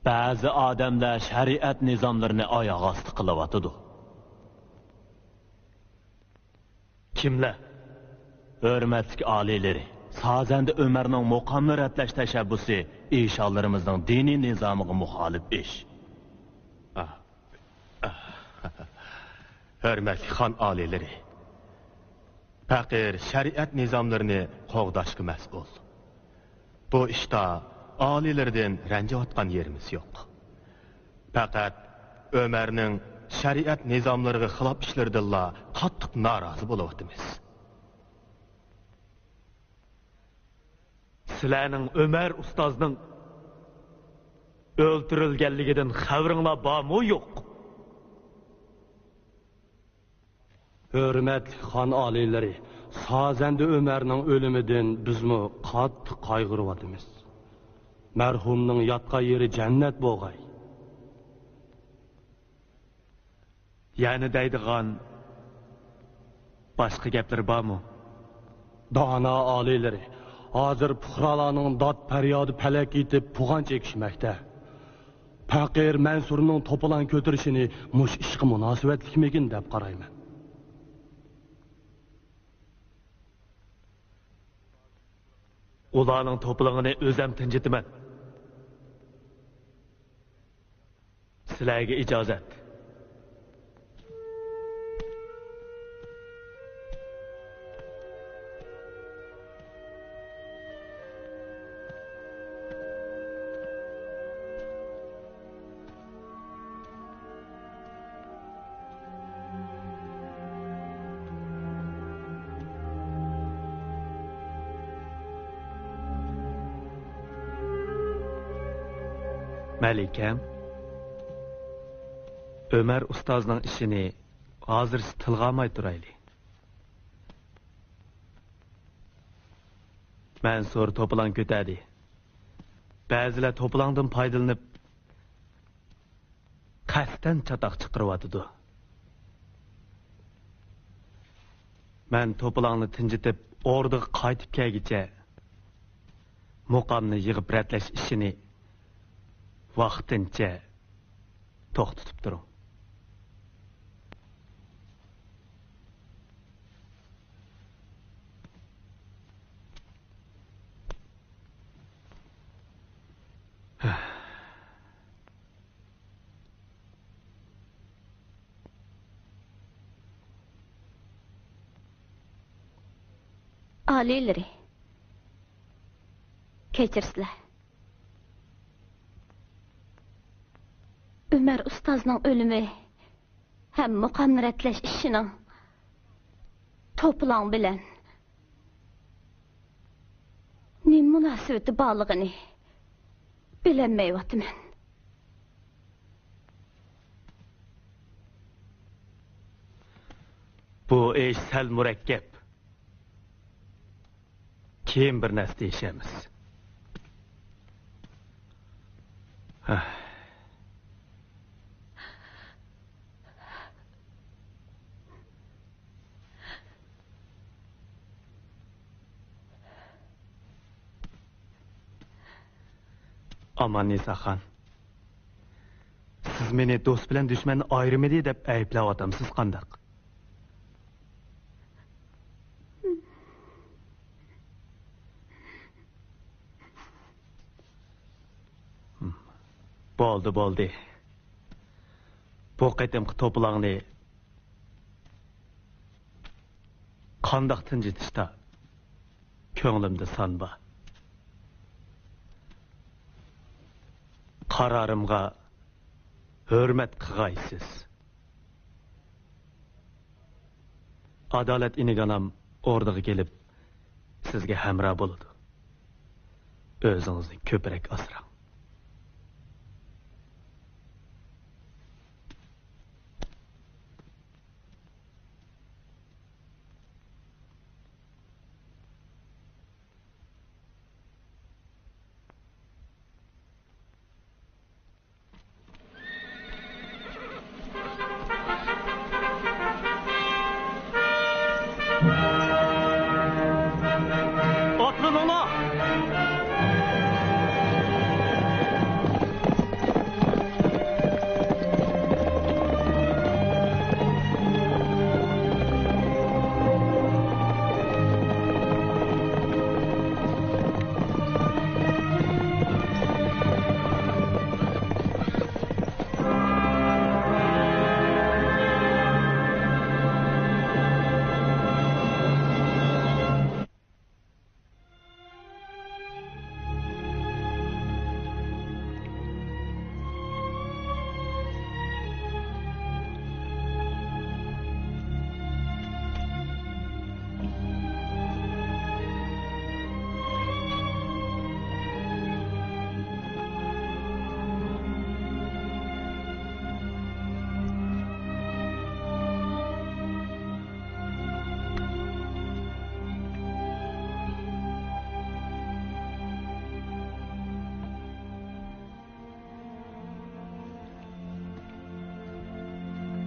بەزى ئادەملەر شەرىئەت نىزاملىرىنى ئاياغ ئاستى قىلىۋاتىدۇ. كىملەر؟ ھۆرمەتلىك ئالىيلىرى، سازەندە ئۆمەرنىڭ مۇقامنى رەتلەش تەشەببۇسى ئىشانلىرىمىزنىڭ دىنىي نىزامىغا مۇخالىپ ئىش. ھۆرمەتلىك خان ئالىيلىرى، پەقىر شەرىئەت نىزاملىرىنى قوغداشقا مەسئۇل. بۇ ئىشتا ئالىيلىرىدىن رەنجىۋاتقان يېرىمىز يوق. پەقەت ئۆمەرنىڭ شەرىئەت نىزاملىرىغا خىلاپ ئىشلىرىدىنلا قاتتىق نارازى بولۇۋاتىمىز. سىلەرنىڭ ئۆمەر ئۇستازنىڭ ئۆلتۈرۈلگەنلىكىدىن خەۋىرىڭلار بارمۇ يوق؟ ھۆرمەتلىك خان ئالىيلىرى، سازەندە ئۆمەرنىڭ ئۆلۈمىدىن بىزمۇ قاتتىق قايغۇرۇۋاتىمىز. مەرھۇمنىڭ ياتقان يېرى جەننەت بولغاي. يەنە دەيدىغان باشقا گەپلىرى بارمۇ؟ دانا ئالىيلىرى، ھازىر پۇقرالارنىڭ داد-پەريادى پەلەككە يېتىپ، پۇغان چېكىشمەكتە. پەقىر مەنسۇرنىڭ توپىلاڭ كۆتۈرۈشىنى مۇشۇ ئىشقا مۇناسىۋەتلىكمىكىن دەپ قارايمەن. ئۇلارنىڭ توپىلىڭىنى ئۆزەم تىنجىتىمەن. سىلەرگە ئىجازەت. مەلىكەم، ئۆمەر ئۇستازنىڭ ئىشىنى ھازىرچە تىلغا ئالماي تۇرايلى. مەنسۇر توپىلاڭ كۆتەردى. بەزىلەر توپىلاڭدىن پايدىلىنىپ، قەستەن چاتاق چىقىرىۋاتىدۇ. مەن توپىلاڭنى تىنجىتىپ، ئوردىغا قايتىپ كەلگۈچە، مۇقامنى يىغىپ رەتلەش ئىشىنى ۋاقتىنچە توختىتىپ تۇرۇڭ. ئالىيلىرى، كەچۈرسىلەر. ئۆمەر ئۇستازنىڭ ئۆلۈمى ھەم مۇقامنى رەتلەش ئىشىنىڭ توپىلاڭ بىلەن نېمە مۇناسىۋىتى بارلىقىنى بىلەلمەيۋاتىمەن. بۇ ئىش سەل مۇرەككەپ. كېيىن بىر نەرسە دېيىشەرمىز. ھە. ئاماننىساخان، سىز مېنى دوست بىلەن دۈشمەننى ئايرىمىدى دەپ ئەيىبلەۋاتامسىز قانداق؟ بولدى، بولدى. بۇ قېتىمقى توپىلاڭنى قانداق تىنجىتىشتا كۆڭلۈمدە سان بار. قارارىمغا ھۆرمەت قىغايسىز. ئادالەت ئىنىگانام ئوردىغا كېلىپ، سىزگە ھەمراھ بولىدۇ. ئۆزىڭىزنى كۆپرەك ئاسراڭ. ئاتلىنىڭلار!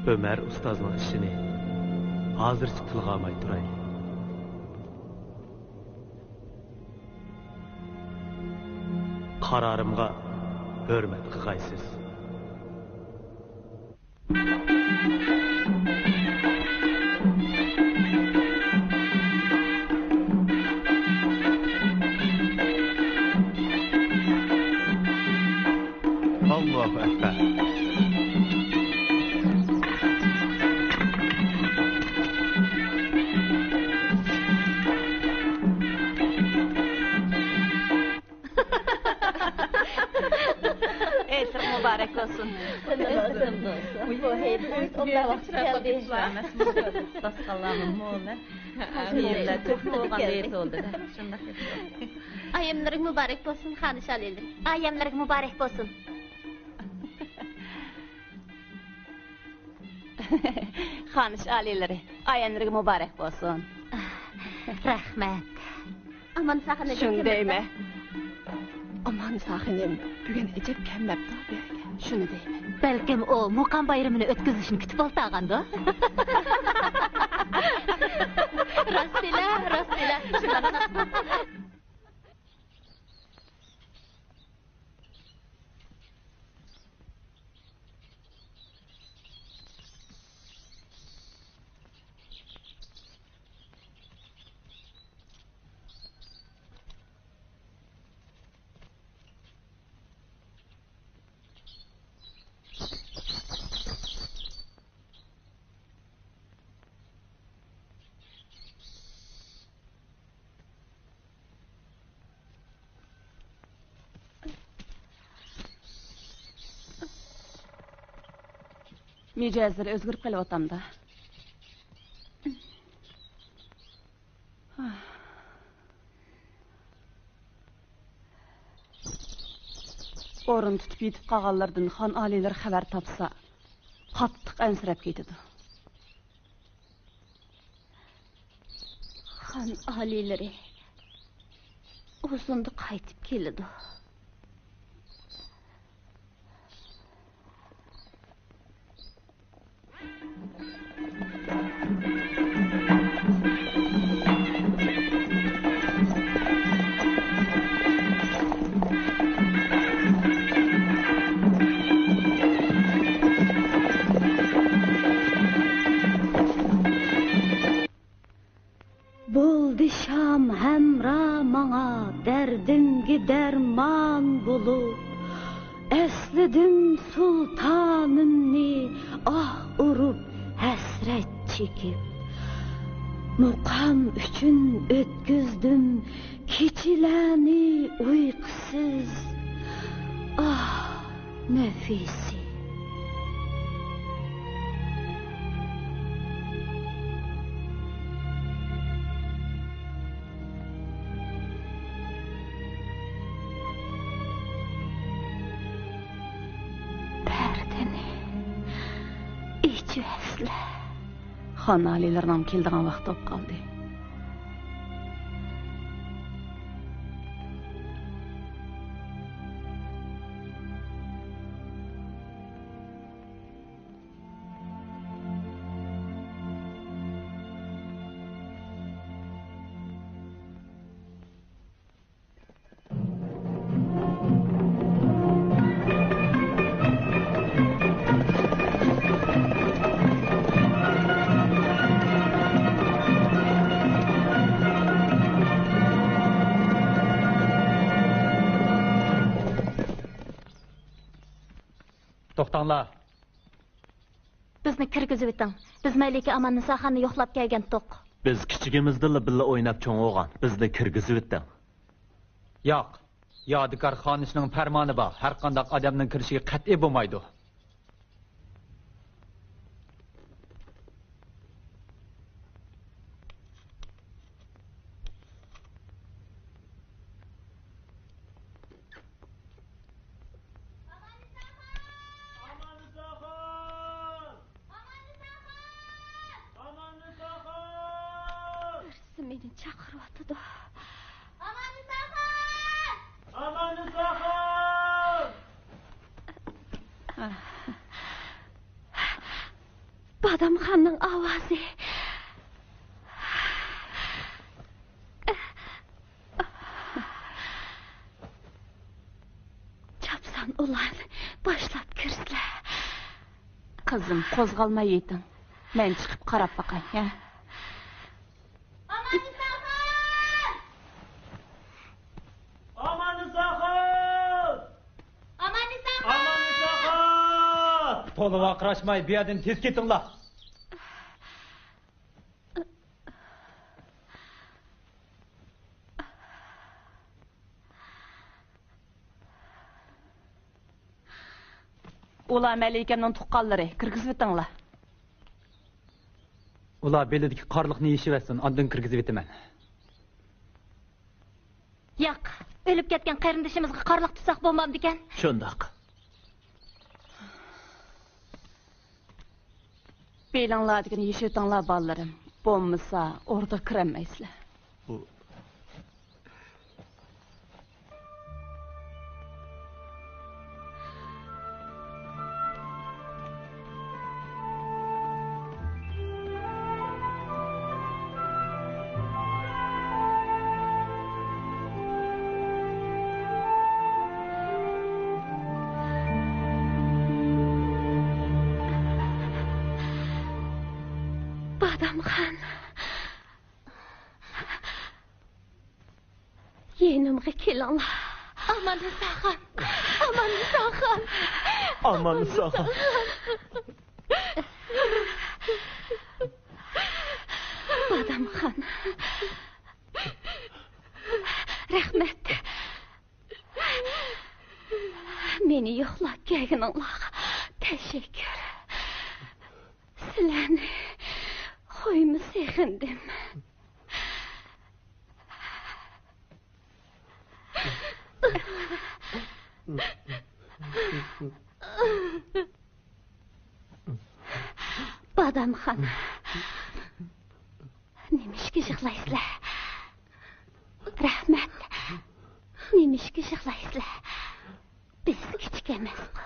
ئۆمەر ئۇستازنىڭ ئىشىنى ھازىرچە تىلغا ئالماي تۇرايلى. قارارىمغا ھۆرمەت قىغايسىز. ئاللاھۇ ئەكبەر. ھېيتلىرىڭ مۇبارەك بولسۇن. بۇ ھېيت ئوبدان ۋاقتى كەلدى. داستىخانلارمۇ مول. ئايەملىرىگە مۇبارەك بولسۇن، خانىش ئالىيلىرى. ئايەملىرىگە مۇبارەك بولسۇن. خانىش ئالىيلىرى، ئايەملىرىگە مۇبارەك بولسۇن. رەھمەت. ئامان ساخىنى شۇنى دەيمەن. ئامان ساخىنىم بۈگۈن ئەجەب كەلمەپتۇ بۇ يەرگە. شۇنى دەيمەن. بەلكىم ئۇ مۇقام بايرىمىنى ئۆتكۈزۈشنى كۈتۈپ ئولتۇرغاندۇ؟ راستىلا، راستىلا. شۇنداق. مىجەزلىرى ئۆزگىرىپ قېلىۋاتامدا. ئورۇن تۇتۇپ يېتىپ قالغانلىرىدىن خان ئالىيلىرى خەۋەر تاپسا، قاتتىق ئەنسىرەپ كېتىدۇ. خان ئالىيلىرى ئۇزۇندا قايتىپ كېلىدۇ. بولدى شام ھەمراھ ماڭا، دەردىمگە دەرمان بولۇپ. ئەسلىدىم سۇلتانىمنى ئاھ ئۇرۇپ، ھەسرەت چېكىپ. مۇقام ئۈچۈن ئۆتكۈزدۈم كېچىلەرنى ئۇيقۇسىز. ئاھ! نەفىسى. پەردىنى ئېچىۋەتسىلە. خان ئالىيلىرىنىڭ كېلىدىغان ۋاقتى بولۇپ قالدى. توختاڭلار! بىزنى كىرگۈزۈۋېتىڭ. بىز مەلىكە ئاماننىساخاننى يوقلاپ كەلگەنتۇق. بىز كىچىكىمىزدىنلا بىللە ئويناپ چوڭ بولغان. بىزنى كىرگۈزۈۋېتىڭ. ياق. يادىكار خانىشنىڭ پەرمانى بار. ھەرقانداق ئادەمنىڭ كىرىشىگە قەتئىي بولمايدۇ. ئاماننىساخان! ئاماننىساخان! ئاماننىساخان! بىرسى مېنى چاقىرىۋاتىدۇ. ئاماننىساخان! ئاماننىساخان! بادامخاننىڭ ئاۋازى. چاپسان ئۇلار باشلاپ كىرسىلە. قىزىم، قوزغالماي يېتىڭ. مەن چىقىپ قاراپ باقاي، ھە؟ ئاماننىساخان! ئاماننىساخان! ئاماننىساخان! ئاماننىساخان! تولا ۋارقىراشماي، بۇ يەردىن تېز كېتىڭلار! ئۇلار مەلىكەمنىڭ تۇغقانلىرى، كىرگۈزۈۋېتىڭلار. ئۇلار بېلىدىكى قارلىقنى يېشىۋەتسۇن، ئاندىن كىرگۈزۈۋېتىمەن. ياق، ئۆلۈپ كەتكەن قېرىندىشىمىزغا قارلىق تۇتساق بولمامدىكەن؟ شۇنداق. بېلىڭلاردىكىنى يېشىۋېتىڭلار، بالىلىرىم. بولمىسا، ئوردىغا كىرەلمەيسىلەر. بۇ بادامخان. يېنىمغا كېلىڭلار. ئاماننىساخان! ئاماننىساخان! ئاماننىساخان! بادامخان. رەھمەت. مېنى يوقلاپ كەلگىنىڭلارغا تەشەككۈر. سىلەرنى قويما سېغىندىم. بادامخان، نېمىشقا يىغلايسىلەر؟ رەھمەت، نېمىشقا يىغلايسىلەر؟ بىز كىچىك ئەمەسقۇ.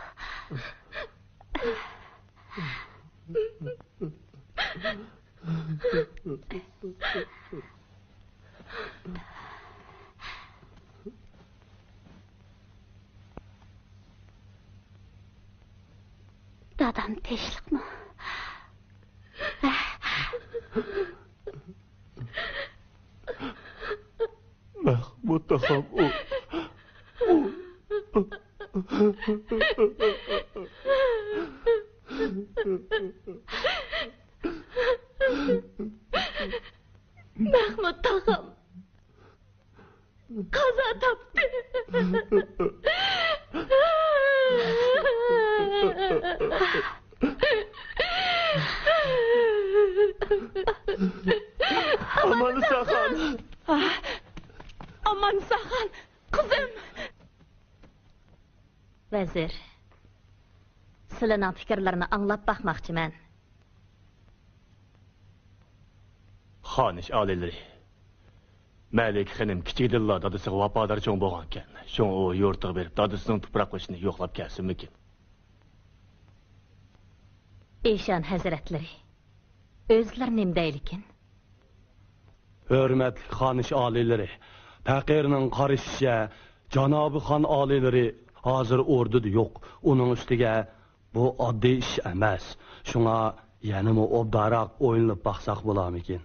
دادام تىنچلىقمۇ؟ مەخمۇت تاغام، ئۇ، ئۇ. مەخمۇت تاغام قازا تاپتى. ئاماننىساخان. ئاماننىساخان، قىزىم. ۋەزىر، سىلىنىڭ پىكىرلىرىنى ئاڭلاپ باقماقچىمەن. خانىش ئالىيلىرى، مەلىكە خېنىم كىچىكىدىنلا دادىسىغا ۋاپادار چوڭ بولغانىكەن. شۇڭا ئۇ يۇرتىغا بېرىپ، دادىسىنىڭ تۇپراق قوشىنىنى يوقلاپ كەلسۇنمىكىن؟ ئىشان ھەزرەتلىرى، ئۆزلىرى نېمە دەيدىكىن؟ ھۆرمەتلىك خانىش ئالىيلىرى، پەقىرنىڭ قارىشىچە، جانابىي خان ئالىيلىرى ھازىر ئوردىدا يوق. ئۇنىڭ ئۈستىگە بۇ ئاددىي ئىش ئەمەس. شۇڭا يەنىمۇ ئوبدانراق ئويلىنىپ باقساق بولارمىكىن؟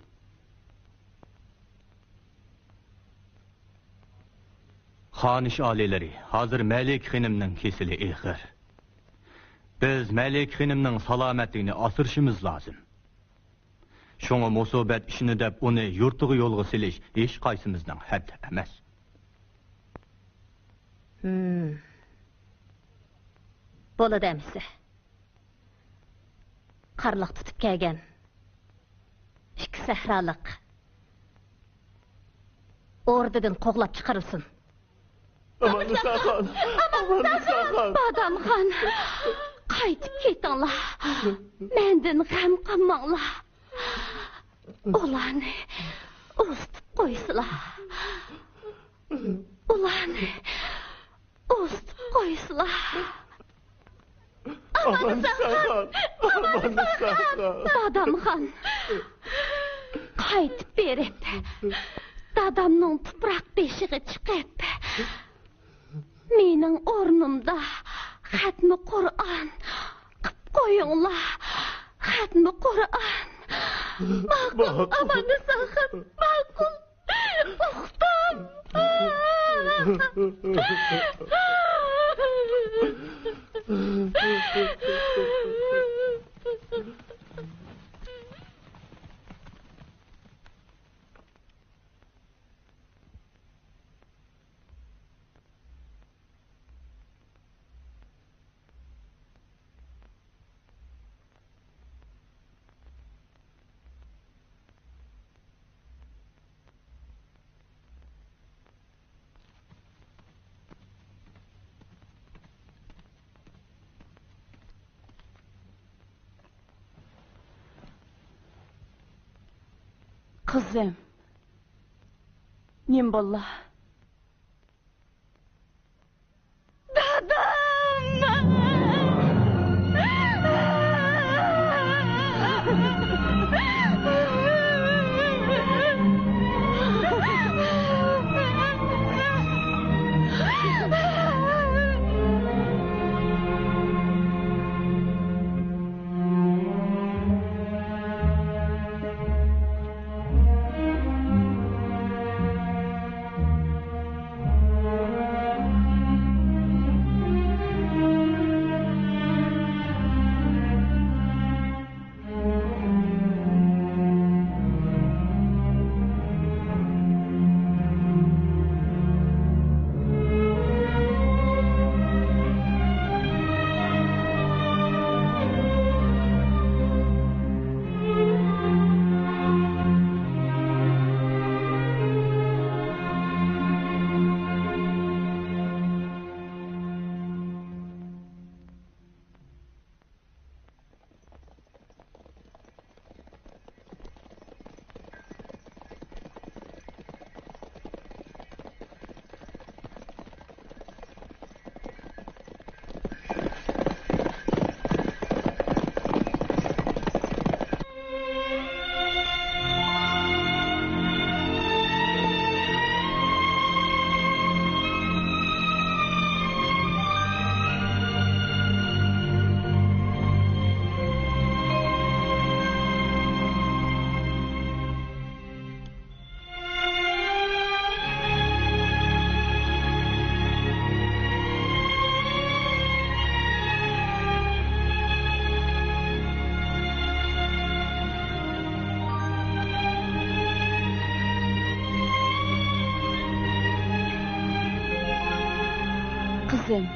خانىش ئالىيلىرى، ھازىر مەلىكە خېنىمنىڭ كېسىلى ئېغىر. بىز مەلىكە خېنىمنىڭ سالامەتلىكىنى ئاسرىشىمىز لازىم. شۇڭا مۇسىبەت ئىشىنى دەپ ئۇنى يۇرتىغا يولغا سېلىش ھېچقايسىمىزنىڭ ھەددى ئەمەس. ھىم. بولىدۇ ئەمىسە. قارلىق تۇتۇپ كەلگەن ئىككى سەھرالىق ئوردىدىن قوغلاپ چىقىرىلسۇن. ئاماننىساخان! ئاماننىساخان! بادامخان! قايتىپ كېتىڭلار. مەندىن غەم قىلماڭلار. ئۇلارنى ئۇزىتىپ قويسىلا. ئۇلارنى ئۇزىتىپ قويسىلا. ئاماننىساخان! ئاماننىساخان! بادامخان! قايتىپ بېرىپ، دادامنىڭ تۇپراق بېشىغا چىقىپ، مېنىڭ ئورنۇمدا خەتمە قۇرئان قىپ قويۇڭلار. خەتمە قۇرئان. ماقۇل، ماقۇل. ئاماننىساخان، ماقۇل. ئۇقتۇم. قىزىم، نېمە باللا؟ دادام! قىزىم،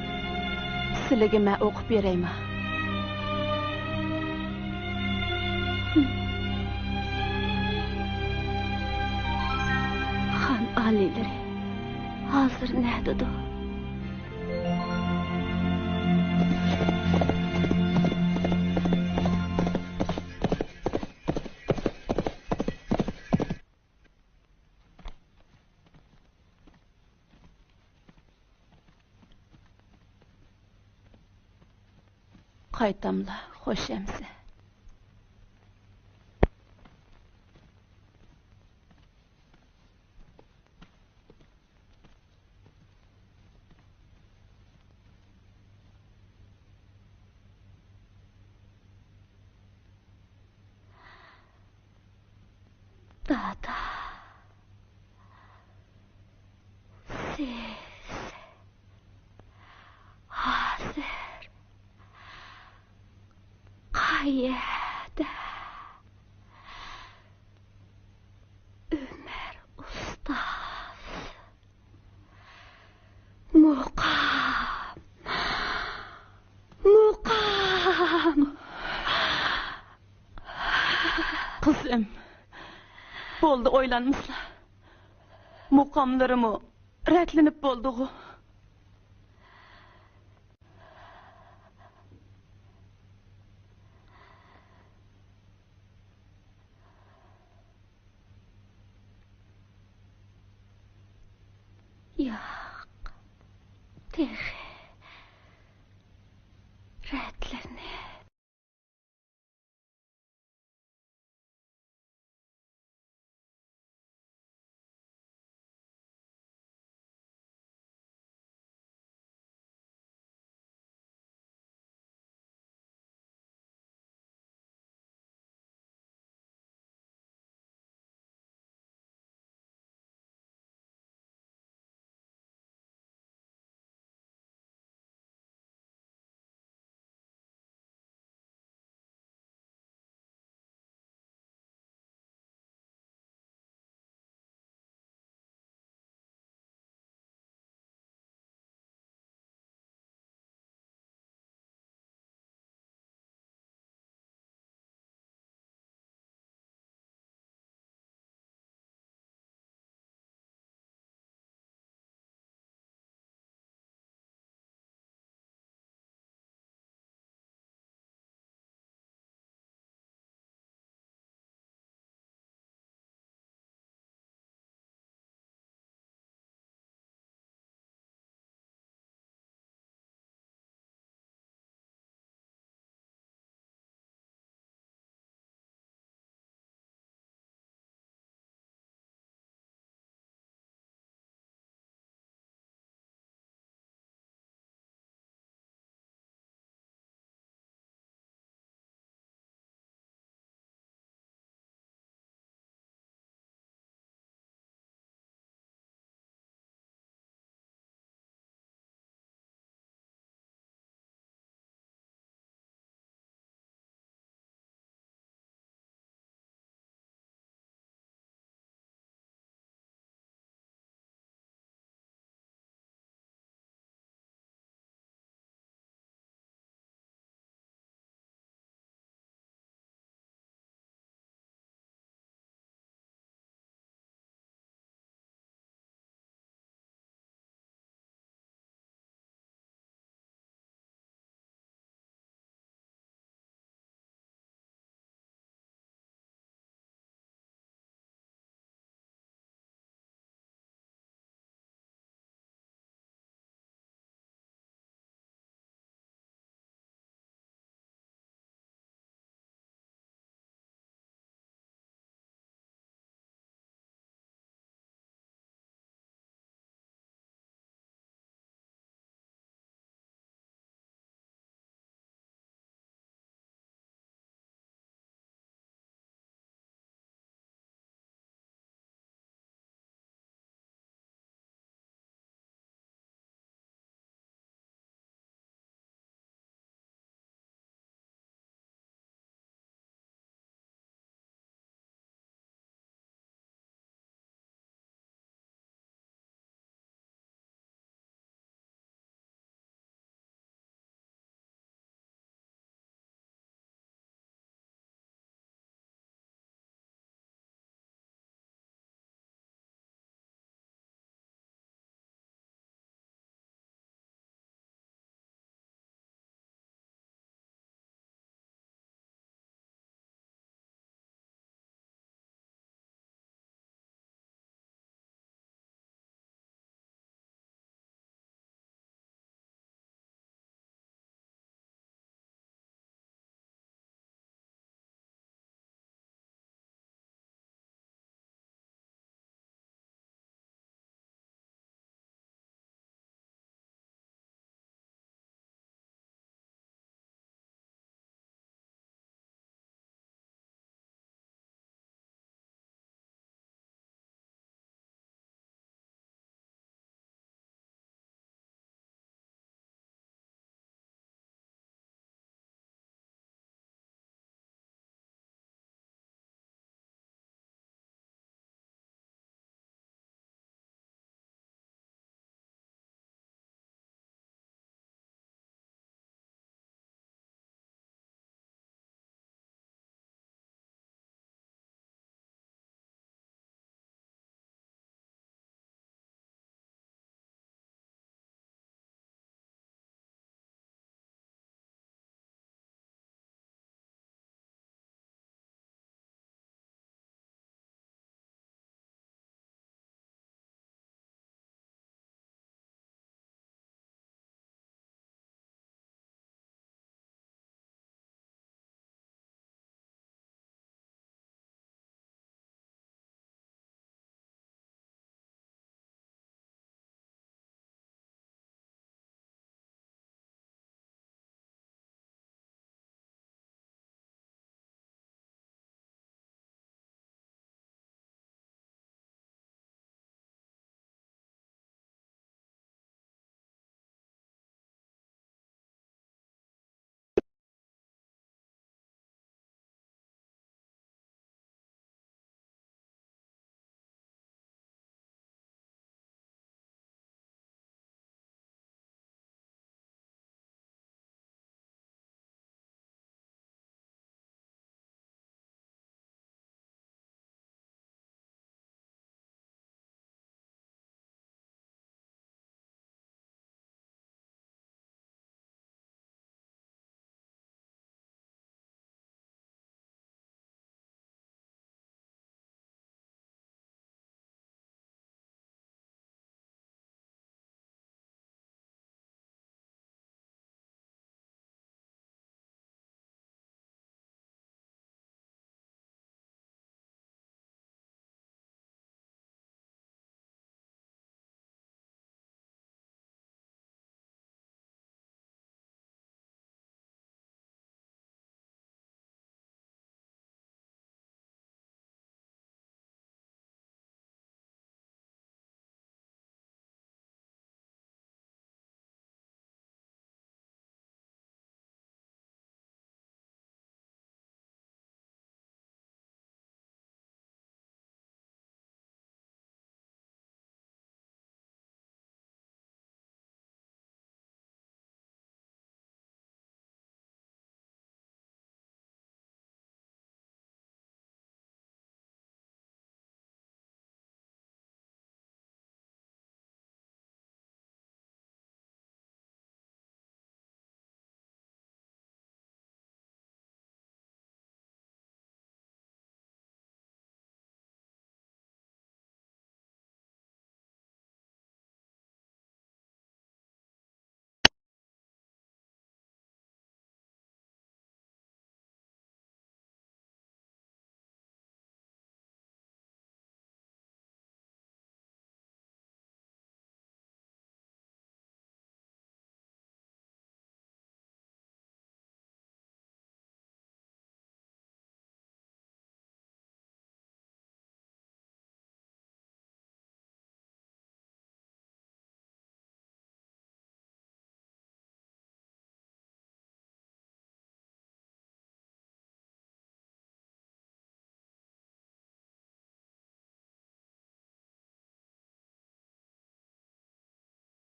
سىلىگە مەن ئوقۇپ بېرەيما؟ خان ئالىيلىرى ھازىر نەدىدۇ؟ قايتاملا خوش ئەمىسە. دادا، سىز ھازىر قەيەردە؟ ئۆمەر ئۇستاز. مۇقام. مۇقام. قىزىم، بولدى ئويلانمىسىلا. مۇقاملىرىمۇ رەتلىنىپ بولدىغۇ. ياق، تېخى